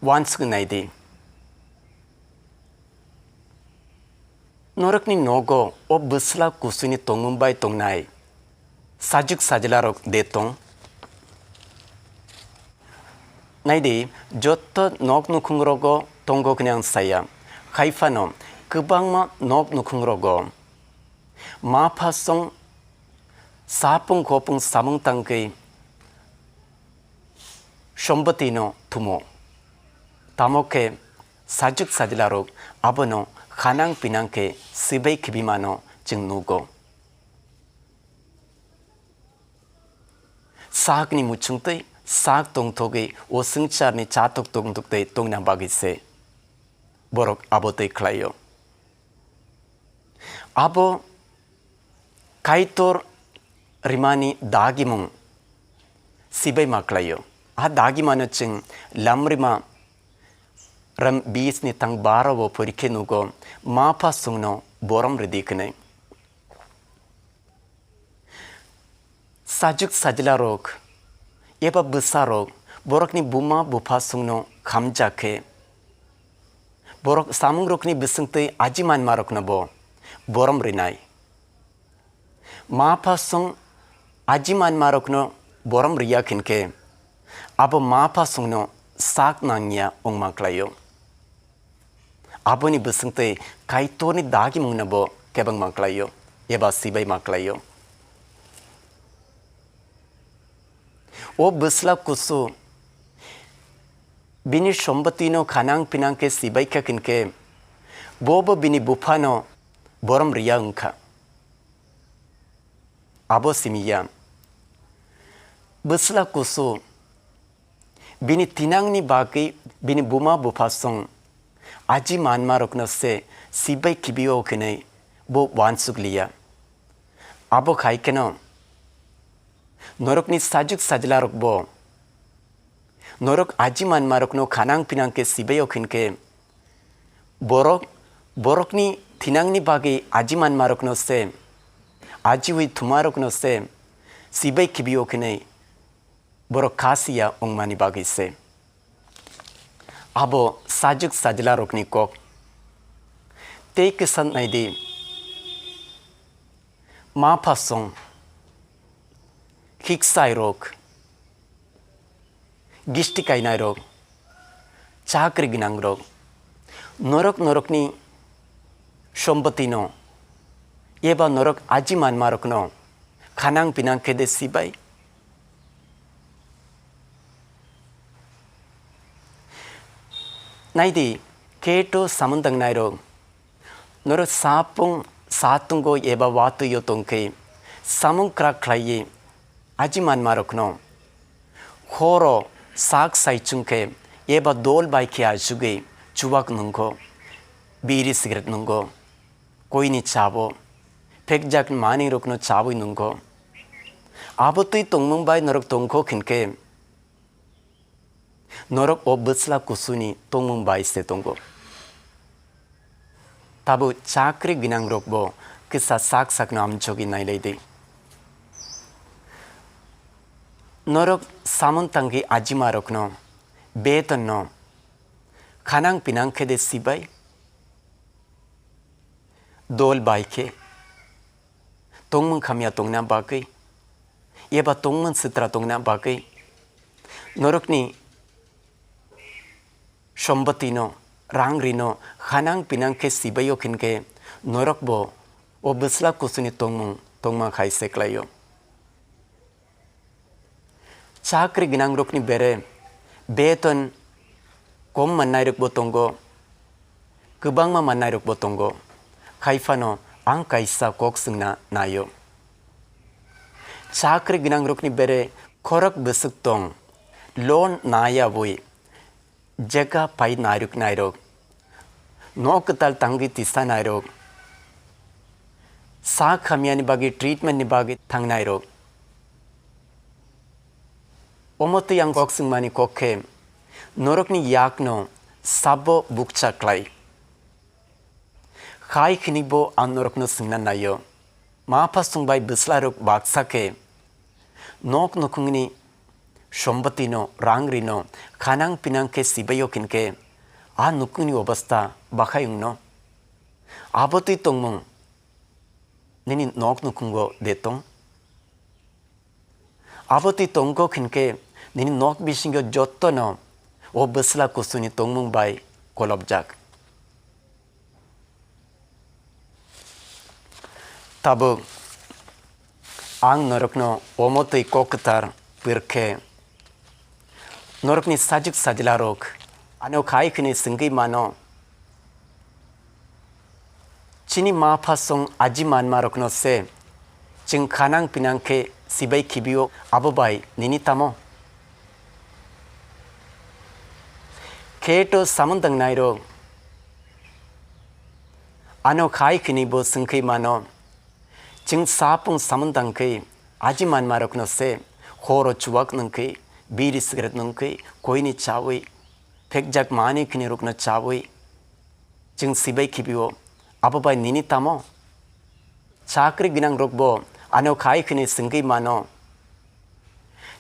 uansuknai di. Norokni nogo o bwsla kusuni tongmung bai tongnai sajwk sajlarok de tong? Naidi, jotto nok nukhungrogo tongo hwnwi ang saya. Hai phano kwbangma nok nukhungrogo ma phasong sapung khopung samung tangwi sombotino thumo. Tamo khe sajwk sajlarok abono khanang pinang khe sibai khibimano chwng nugo. Sakni muchungtwi sak tongthogwi o swngcharni chatok tongthogtwi tongna bagwi se borok abo twi khlaio. Abo Kaitor rimani dagimung sibai ma khlaio. A dagimano chwng Lamrima ram bis ni tang baro bo porikhe nugo, ma pha songno borom ridi khnai. Sajuk sajla rok eba bwsa rok borokni buma bupha songno khamjak khe, borok samung rokni bisingtwi aji manma rokno bo borom rinai. Ma pha song aji manma rokno borom riya khinkhe, abo ma pha songno sak nangya wngma khlaio. Aboni bisingtwi Kaitorni dagimungno bo kebengma khlaio eba sibaima khlaio. O bwsla kusu bini sombotino khanang pinang khe sibai kha khinkhe, bo bo bini buphano borom riya wngkha. Abo simi ya. Bwsla kusu bini thinangni bagwi bini buma bupha song aji manma rokno se sibai kibio khinai bo wansuk liya. Abo khai kheno norokni sajuk sajla rok bo norok aji manma rokno khanang pinang khe sibai o khinkhe, borok borokni thinangni bagwi aji manma rokno se, ajiwi thuma rokno se sibai kibio khinai borok kha siya wngmani bagwi se. Abo sajuk sajla rokni kok. Tei kwsa naidi, ma pha song, khiksai rok, gisti kainai rok, chakri gnang rok, norok norokni sombotino eba norok aji manma rokno khanang pinang khe de sibai. Naidi, keto samung tangnai rok, norok sapung satungo eba watwi yo tongkhe, samung krak khlaiwi aji manma rokno horo sak sai chungkhe eba dol bai khe achugwi chuwak nungkho, biri cigarette nungo, koini chabo, phekjak manwi rokno chawi nungkho. Abo twi tongmung bai norok tongkho khinkhe, norok o bwsla kusuni tongmung bai se tongo. Tabuk chakri gnang rok bo kisa sak sakno amchogwi nailai di. Norok samung tangwi ajima rokno, betonno khanang pinang khe de sibai? Dol bai khe tongmung khamya tongna bagwi eba tongmung sitra tongna bagwi norokni sombotino, rang rino khanang pinang khe sibaio khinkhe norokbo o bwsla kusuni tongmung tongma khai se klaio. Chakri gnang rokni bere beton kom mannai rokbo tongo, kwbangma mannai rokbo tongo. Khai phano ang kaisa kok swngna naio. Chakri gnang rokni bere khorok bwswk tong, loan naiyawi jega pai nairok nairok, nok kwtal tangwi tisa nairok, sak hamyani bagwi treatment ni bagwi thangnai rok. Omo twi ang kok swngmani kok khe norokni yakno sabo bukcha klai. Khai khini bo ang norokno swngna naio. Ma pha songbai bwsla rok baksa khe nok nukhungni sombotino, rang rino khanang pinang khe sibaio khinkhe a nukhungni obostha bakhai wngno. Abo twi tongmung nini nok nukhungo de tong? Abo twi tongkho khinkhe nini nok bisingo jottono o bwsla kusuni tongmung bai kolopjak. Tabuk ang norokno omo twi kok kwthar pwrkhe norokni sajwk sajla rok ano khai khini swngwi mano. Chini ma pha song aji manma rokno se chwng khanang pinang khe sibai khibio, abo bai nini tamo? Khe to samung tangnairok ano khai khini bo swngkhwi mano. Chwng sapung samung tangkhwi aji manmarokno se horo chuwak nungkhwi, biri cigarette nungkhwi, koini chawi, phekjak mani khini rukno chawi. Chwng sibai khibio, abo bai nini tamo? Chakri gwnang rokbo ano khai khini swngwi mano.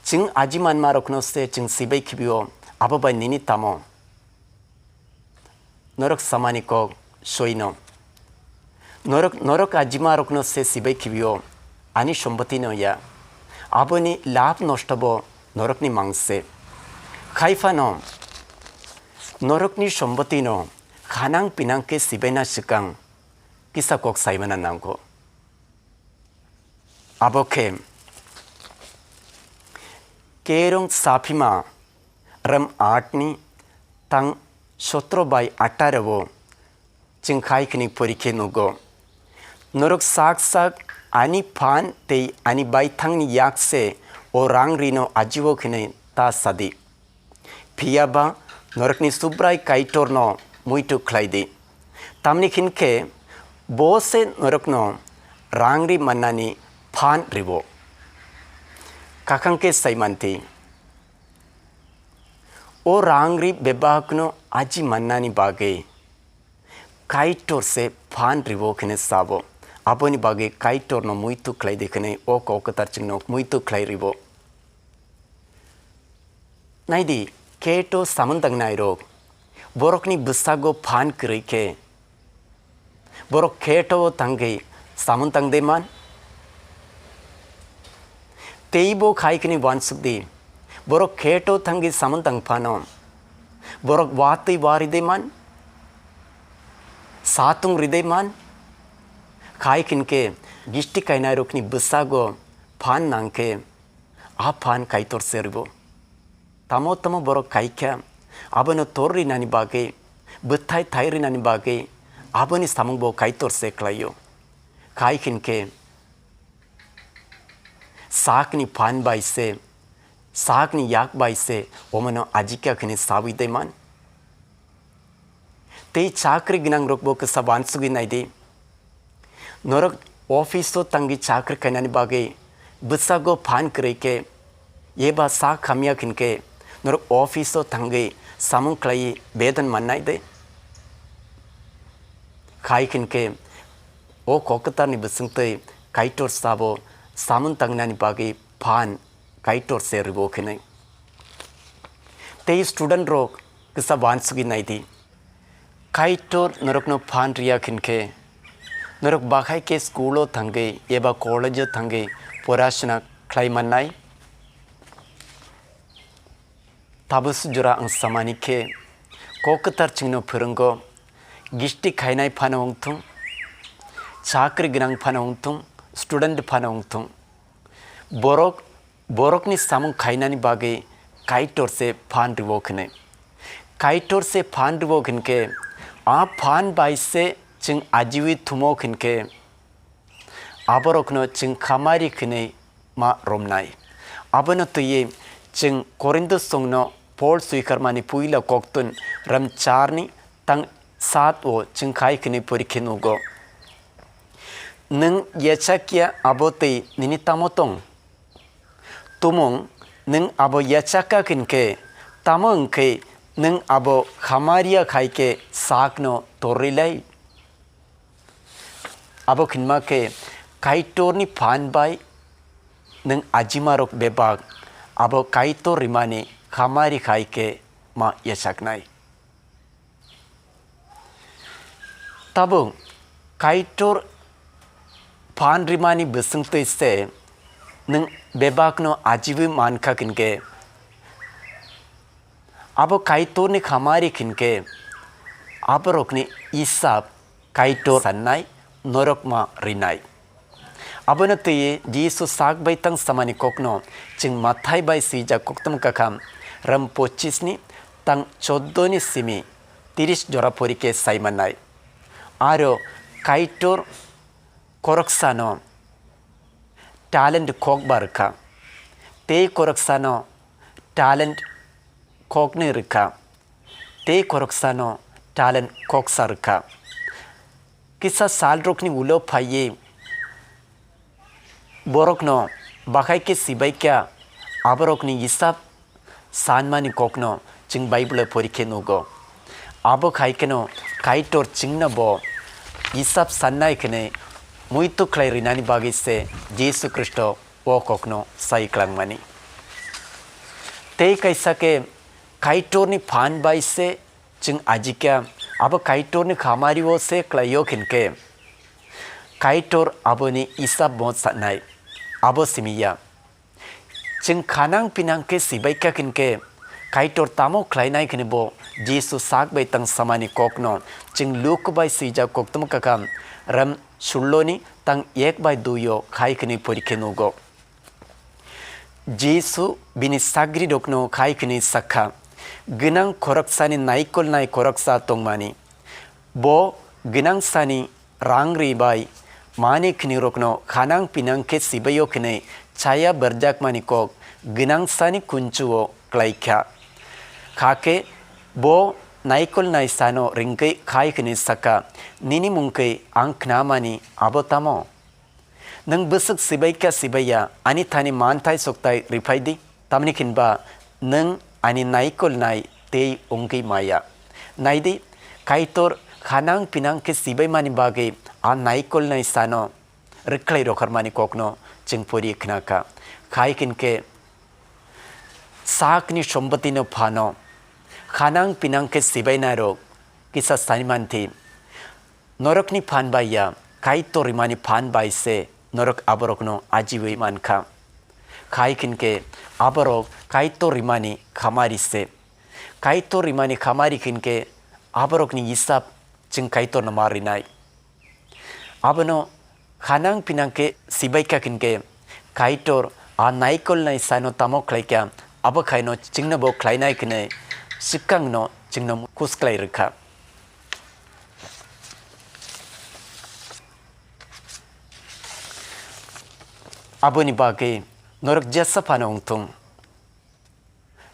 Chwng aji manma rokno se chwng sibai khibio, abo bai nini tamo? Norok samani kok soino. Norok, norok ajima rokno se sibai khibio, ani somboti no ya. Aboni lab nosto bo norokni mangse. Khaiphano norokni somboti no khanang pinang khe sibaina swkang kisa kok saimana nango. Abo khe Kerong Saphima ram aatni tang sotro bai atharo o chwng khai khini porikhe nugo. Norok sak sak ani phan tei ani baithangni yak se o rang rino ajiwo khini ta sadi. Phiya ba norokni Subrai Kaitorno muitu khlai di. Tamni hwn khe bo se norokno rang ri mannani phan ribo. Kakhang khe sai manthi. O rang ri bebakno aji mannani bagwi Kaitor se phan ribo hwnwi sabo. Aboni bagwi Kaitorno muitu khlai di hwnwi o kok kwthar chwngno muitu khlai ribo. Naidi, khe to samung tangnai rok, borokni bwsago phan kwrwi khe, borok khe to o tangwi samung tang de man? Tei bo khai khini uansuk di, borok khe to thangwi samung tang phano, borok watwi wa ri de man? Satung ri de man? Khai khin khe gisti kainai rokni bwsago phan nang khe, a phan Kaitor se ribo. Tamo tamo borok kaikha, abono tor rinani bagwi, bwthai thai rinani bagwi, aboni samung bo Kaitor se khlaio. Khai khin khe sakni phan bai se, sakni yak bai se, omono ajikya khini sawi de man. Tei chakri gwnang rokbo kisa uansugwi nai di. Norok office o tangwi chakri khainani bagwi bwsago phan kwrwi khe, eba sak hamya khin khe, norok office o tangwi samung khlaiwi beton mannai de. Khai khin khe, o kok kwtharni bwswng twi Kaitor sabo samung tangnani bagwi phan Kaitor se ribo khinwi. Tei student rok kisa uansugwi nai di. Kaitor norokno phan riya khin khe, norok bakhai khe school o thangwi eba college o thangwi porasona khlai mannai? Tabuk jora ang samani khe, kok kwthar chwngno phwrwngo, gisti khainai phano wng thung, chakri gwnang phano wng thung, student phano wng thung. Borok, borokni samung khainani bagwi Kaitor se phan rwo hwnwi. Kaitor se phan rwo hwn khe, a phan bai se chwng ajiwi thumo hwn khe, aborokno chwng khamari hwnwi ma romnai. Abono twiwi chwng Korinto songno Pol swikarmani puila koktun ram charni tang sat o chwng khai hwnwi porikhe nugo. Nwng yachakya abo twi nini tamo tong? Tumung, nwng abo yachakka hwn khe, tamo wng khe nwng abo khamariya khai khe sakno torri lai? Abo khinma khe Kaitorni phan bai nwng ajimarok bebak abo Kaitor rimani khamari khai khe ma yachaknai. Tabuk Kaitor phan rimani bwswng twi se nwng bebakno ajiwi mankha hwn khe, abo Kaitorni khamari hwn khe, aborokni isap Kaitor sannai norok ma rinai. Abono twiwi Jisu sak bai tang samani kokno chwng Mathai bai swijak kokthoma kakham ram pochisni tang choddoni simi tiris jora porikhe sai mannai. Aro Kaitor khoroksano talent kokba rwkha, tei khoroksano talent koknwi rwkha, tei khoroksano talent koksa rwkha. Kisa salrokni ulo phaiwi borokno bakhai khe sibaikha, aborokni hisab sanmani kokno chwng Bible-o pori khe nugo. Abo khai kheno Kaitor chwngno bo hisab sannai khwnwi muitu khlai rinani bagwi se Jisu Khristo o kokno sai klangmani. Tei kaisa khe Kaitorni phan bai se chwng ajikha, abo Kaitorni khamari-o se khlaio hinkhe, Kaitor aboni hisab bo sanai, abo simi ya. Chwng khanang pinang khe sibaikha hinkhe, Kaitor tamo khlainai khwnwi bo Jisu sak bai tang samani kokno chwng Luk bai swijak koktwma kakham ram sullo ni tang ek bai dui o khai khwnwi pori khe nugo. Jisu bini sagrirokno khai khwnwi sakha, gwnang khoroksani naikolnai khoroksa tongmani. Bo gwnangsani rang ri bai mani khwnirokno khanang pinang khe sibaio khwnwi chaya berjakmani kok gwnangsani kunchuo klaikha. Kha khe bo naikolnai sano ringwi khai khwnwi sakha, "Nini mungkhe ang khnamani abo tamo?" Nwng bwswk sibai kha sibai ya, ani thani manthai sokthai rwphai di, tamni hwnba nwng ani naikolnai tei wngwi maya. Nai di, Kaitor khanang pinang khe sibaimani bagwi a naikolnai sano rwkhlai rokharmani kokno chwng pori khna kha. Khai hinkhe sakni sombotino phano khanang pinang khe sibainairok kisa sani manthi. Norokni phan bai ya, Kaitor rimani phan bai se norok aborokno ajiwi mankha. Khai hinkhe aborok Kaitor rimani khamari se. Kaitor rimani khamari hinkhe aborokni hisab chwng Kaitorno ma rinai. Abono khanang pinang khe sibai kha hinkhe Kaitor a naikolnai sano tamo khlaikha, abo khaino chwngno bo khlainai hwnwi swkangno chwngno kusklai rwkha. Aboni bagwi norok jesa phano wngthung,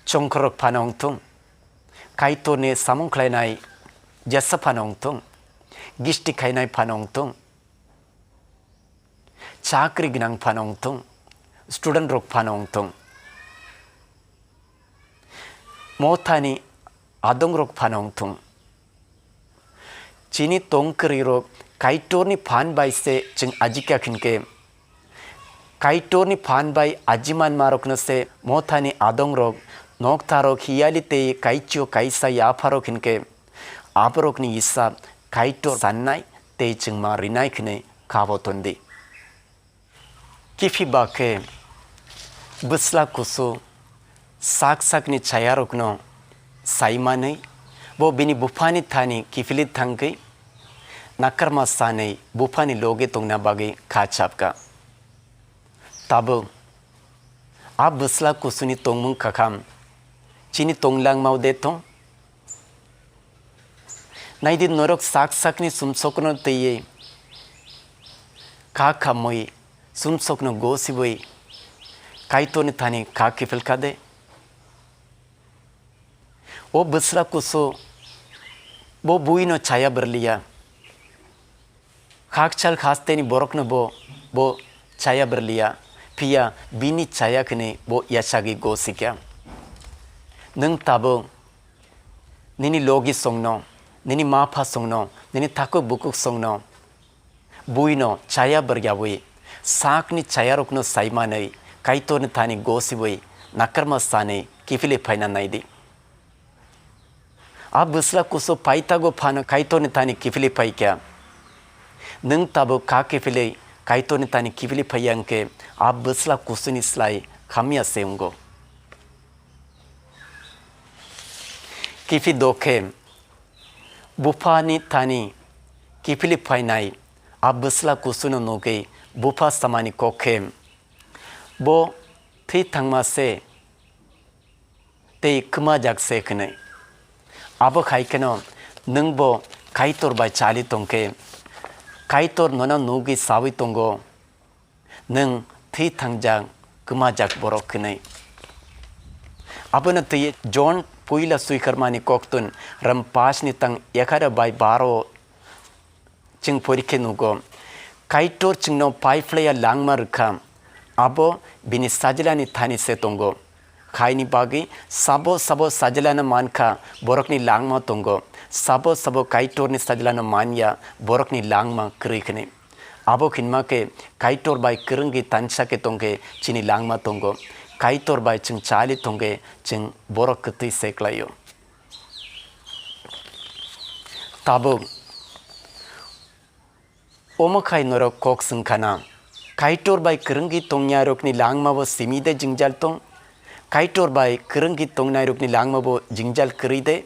chongkhorok phano wngthung, Kaitorni samung khlainai jesa phano wngthung, gisti khainai phano wngthung, chakri gwnang phano wngthung, student rok phano wngthung, mothani adongrok phano wngthung. Chini tong kwrwirok Kaitorni phan bai se chwng ajikha hinkhe, Kaitorni phan bai ajimanmarokno se mothani adongrok, noktharok, hiyali tei kaichio kaisa yapharok hinkhe, aborokni hisab Kaitor sannai tei chwngma rinai hwnwi kabo ton di. Kiphilba khe bwsla kusu sak sakni chayarokno sai manwi bo bini buphani thani kiphilwi thangwi nakarma sanwi buphani logi tongna bagwi kha chapkha. Tabuk a bwsla kusuni tongmung kakham chini tong langmao de tong? Naidi norok sak sakni sumsokno twiwi kha khamwi sumsokno gosiwi Kaitorni thani kha kiphilkha de? O bwsla kusu bo buino chaya bwrwliya. Khakchal khasteni borokno bo, bo chaya bwrwliya, phiya bini chaya hwnwi bo yachagwi gosikha. Nwng tabuk nini logi songno, nini ma pha songno, nini takhuk bukhuk songno, buino chaya bwryawi, sakni chayarokno sai manwi, Kaitorni thani gosiwi, nakarma sanwi kiphilwi phaina nai di. A bwsla kusu paithago phano Kaitorni thani kiphilwi phaikha. Nwng tabuk kha kiphilwi Kaitorni thani kiphilwi phaiya hwnkhe, a bwsla kusuni slai hamya se wngo. Kiphilwi dokhe buphani thani kiphilwi phainai a bwsla kusuno nugwi bupha samani kok khe, bo thwi thangma se tei kwmajak se hwnwi. Abo hai kheno nwng bo Kaitor bai chali tong khe, Kaitor nono nugwi saui tongo, nwng thwi thangjak, kwmajak borok hwnwi. Abono twiwi John puila swikharmani koktun ram pash ni tang ekharo bai baro chwng porikhe nugo. Kaitor chwngno pai phlaiya langma rwkha, abo bini sajlani thani se tongo. Haini bagwi sabo sabo sajlano mankha, borokni langma tongo. Sabo sabo Kaitorni sajlano manya, borokni langma kwrwi hwnwi. Abo hinma khe Kaitor bai kwrwngwi tansa khe tongkhe chini langma tongo. Kaitor bai chwng chali tongkhe chwng borok kwtwi se klaio. Tabuk omo khai norok kok swngkhana, Kaitor bai kwrwngwi tongnairokni langmabo simi de jingjal tong? Kaitor bai kwrwngwi tongnairokni langmabo jingjal kwrwi de?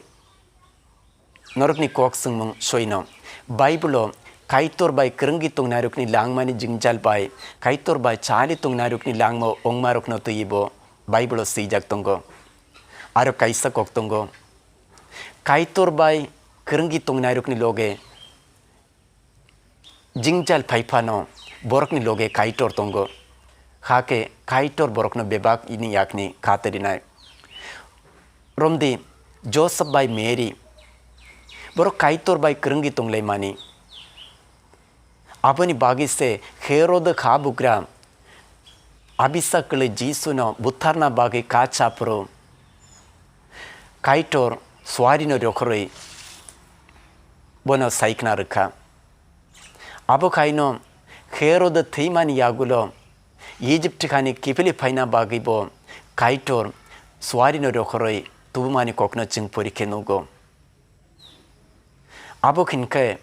Norokni kok swngmung soino. Bible-o Kaitor bai kwrwngwi tongnairokni langmani jingjal bai Kaitor bai chali tongnairokni langma wngmarokno twiwi bo Bible-o swijak tongo. Aro kaisa kok tongo, Kaitor bai kwrwngwi tongnairokni loge jingjal phai phano borokni loge Kaitor tongo, hakhe Kaitor borokno bebak ini yakni kha twi rinai. Romdi Joseph bai Mary, borok Kaitor bai kwrwngwi tonglaimani. Aboni bagwi se Herod kha bugra abisa kwlwi Jisuno butharna bagwi kha chaphuru Kaitor suarino rokhorwi bono saikhna rwkha. Abo khaino Herod thwimani yagulo Egypt hani kiphilwi phaina bagwi bo Kaitor suarino rokhorwi tubumani kokno chwng porikhe nugo. Abo hinkhe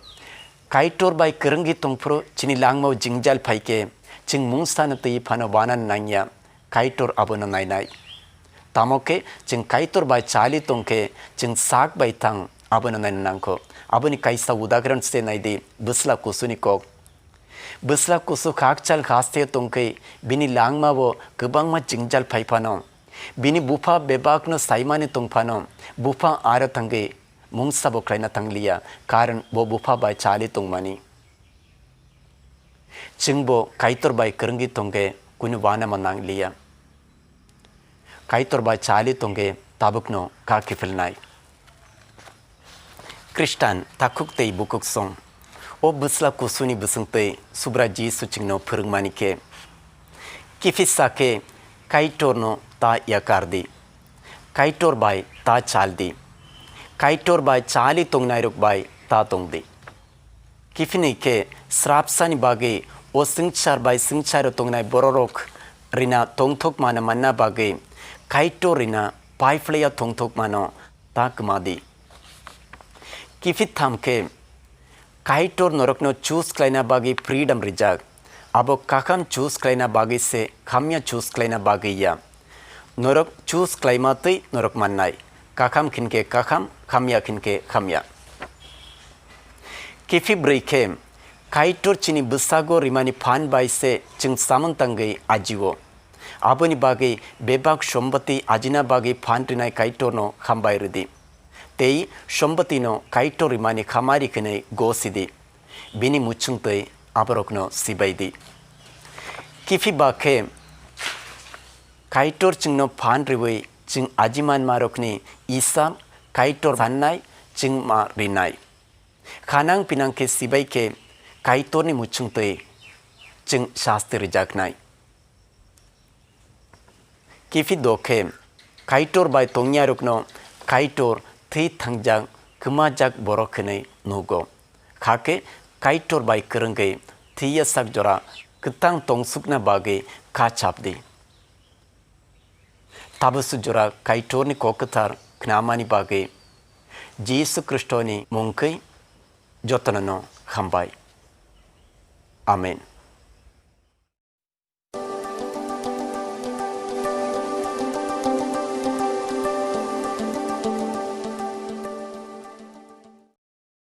Kaitor bai kwrwngwi tongphuru chini langmao jingjal phaikhe, chwng mungsano twi phano wanano nangya, Kaitor abono nainai. Tamo khe chwng Kaitor bai chali tongkhe, chwng sak bai thang abono naina nangkho. Aboni kaisa udahoron se naidi, bwsla kusuni kok. Bwsla kusu khakchal haste tongkhe bini langmao kwbangma jingjal phai phano. Bini bupha bebakno saimani tong phano, bupha aro thangwi mungsabo khlaina thangliya, karon bo bupha bai chali tongmani. Chwngbo Kaitor bai kwrwngwi tongkhe kunu wanama nangliya. Kaitor bai chali tongkhe tabukno kha kiphilnai. Khristan takhuk tei bukuksong, o bwsla kusuni bwswngtwi Subrai Jisu chwngno phwrwngmani khe, kiphisa khe Kaitorno ta yakar di, Kaitor bai ta chal di, Kaitor bai chali tongnairok bai ta tong di. Kiphini khe srapsani bagwi o swngchar bai swngcharo tongnai bororok rina tongthok mano manna bagwi Kaitor rina paiphlaiya tongthok mano ta kwma di. Kiphitham khe Kaitor norokno choose khlaina bagwi freedom rijak. Abo kakham choose khlaina bagwi se, hamya choose khlaina bagwi ya. Norok choose khlaima twi norok mannai. Kakham khinkhe kakham, hamya khinkhe hamya. Kiphik brwi khe Kaitor chini bwsago rimani phan bai se chwng samung tangwi ajio. Aboni bagwi bebak somboti ajina bagwi phan rinai Kaitorno hambai rwdi. Tei sombotino Kaitor rimani khamari khenwi gosidi. Bini muchungtwi aborokno sibaidi. Kiphi ba khe Kaitor chwngno phan riwi chwng ajimanmarokni isap Kaitor sannai chwngma rinai. Khanang pinang khe sibai khe Kaitorni muchungtwi chwng sasti rwjaknai. Kiphi do khe Kaitor bai tongyarokno Kaitor thwi thangjak kwmajak borok hwnwi nugo. Hakhe Kaitor bai kwrwngwi thwiya sak jora kwtang tongsukna bagwi kha chapdi. Tabuk jora Kaitorni kok kwthar khnamani bagwi Jisu Khristoni mungkwi jotono no hambai. Amen.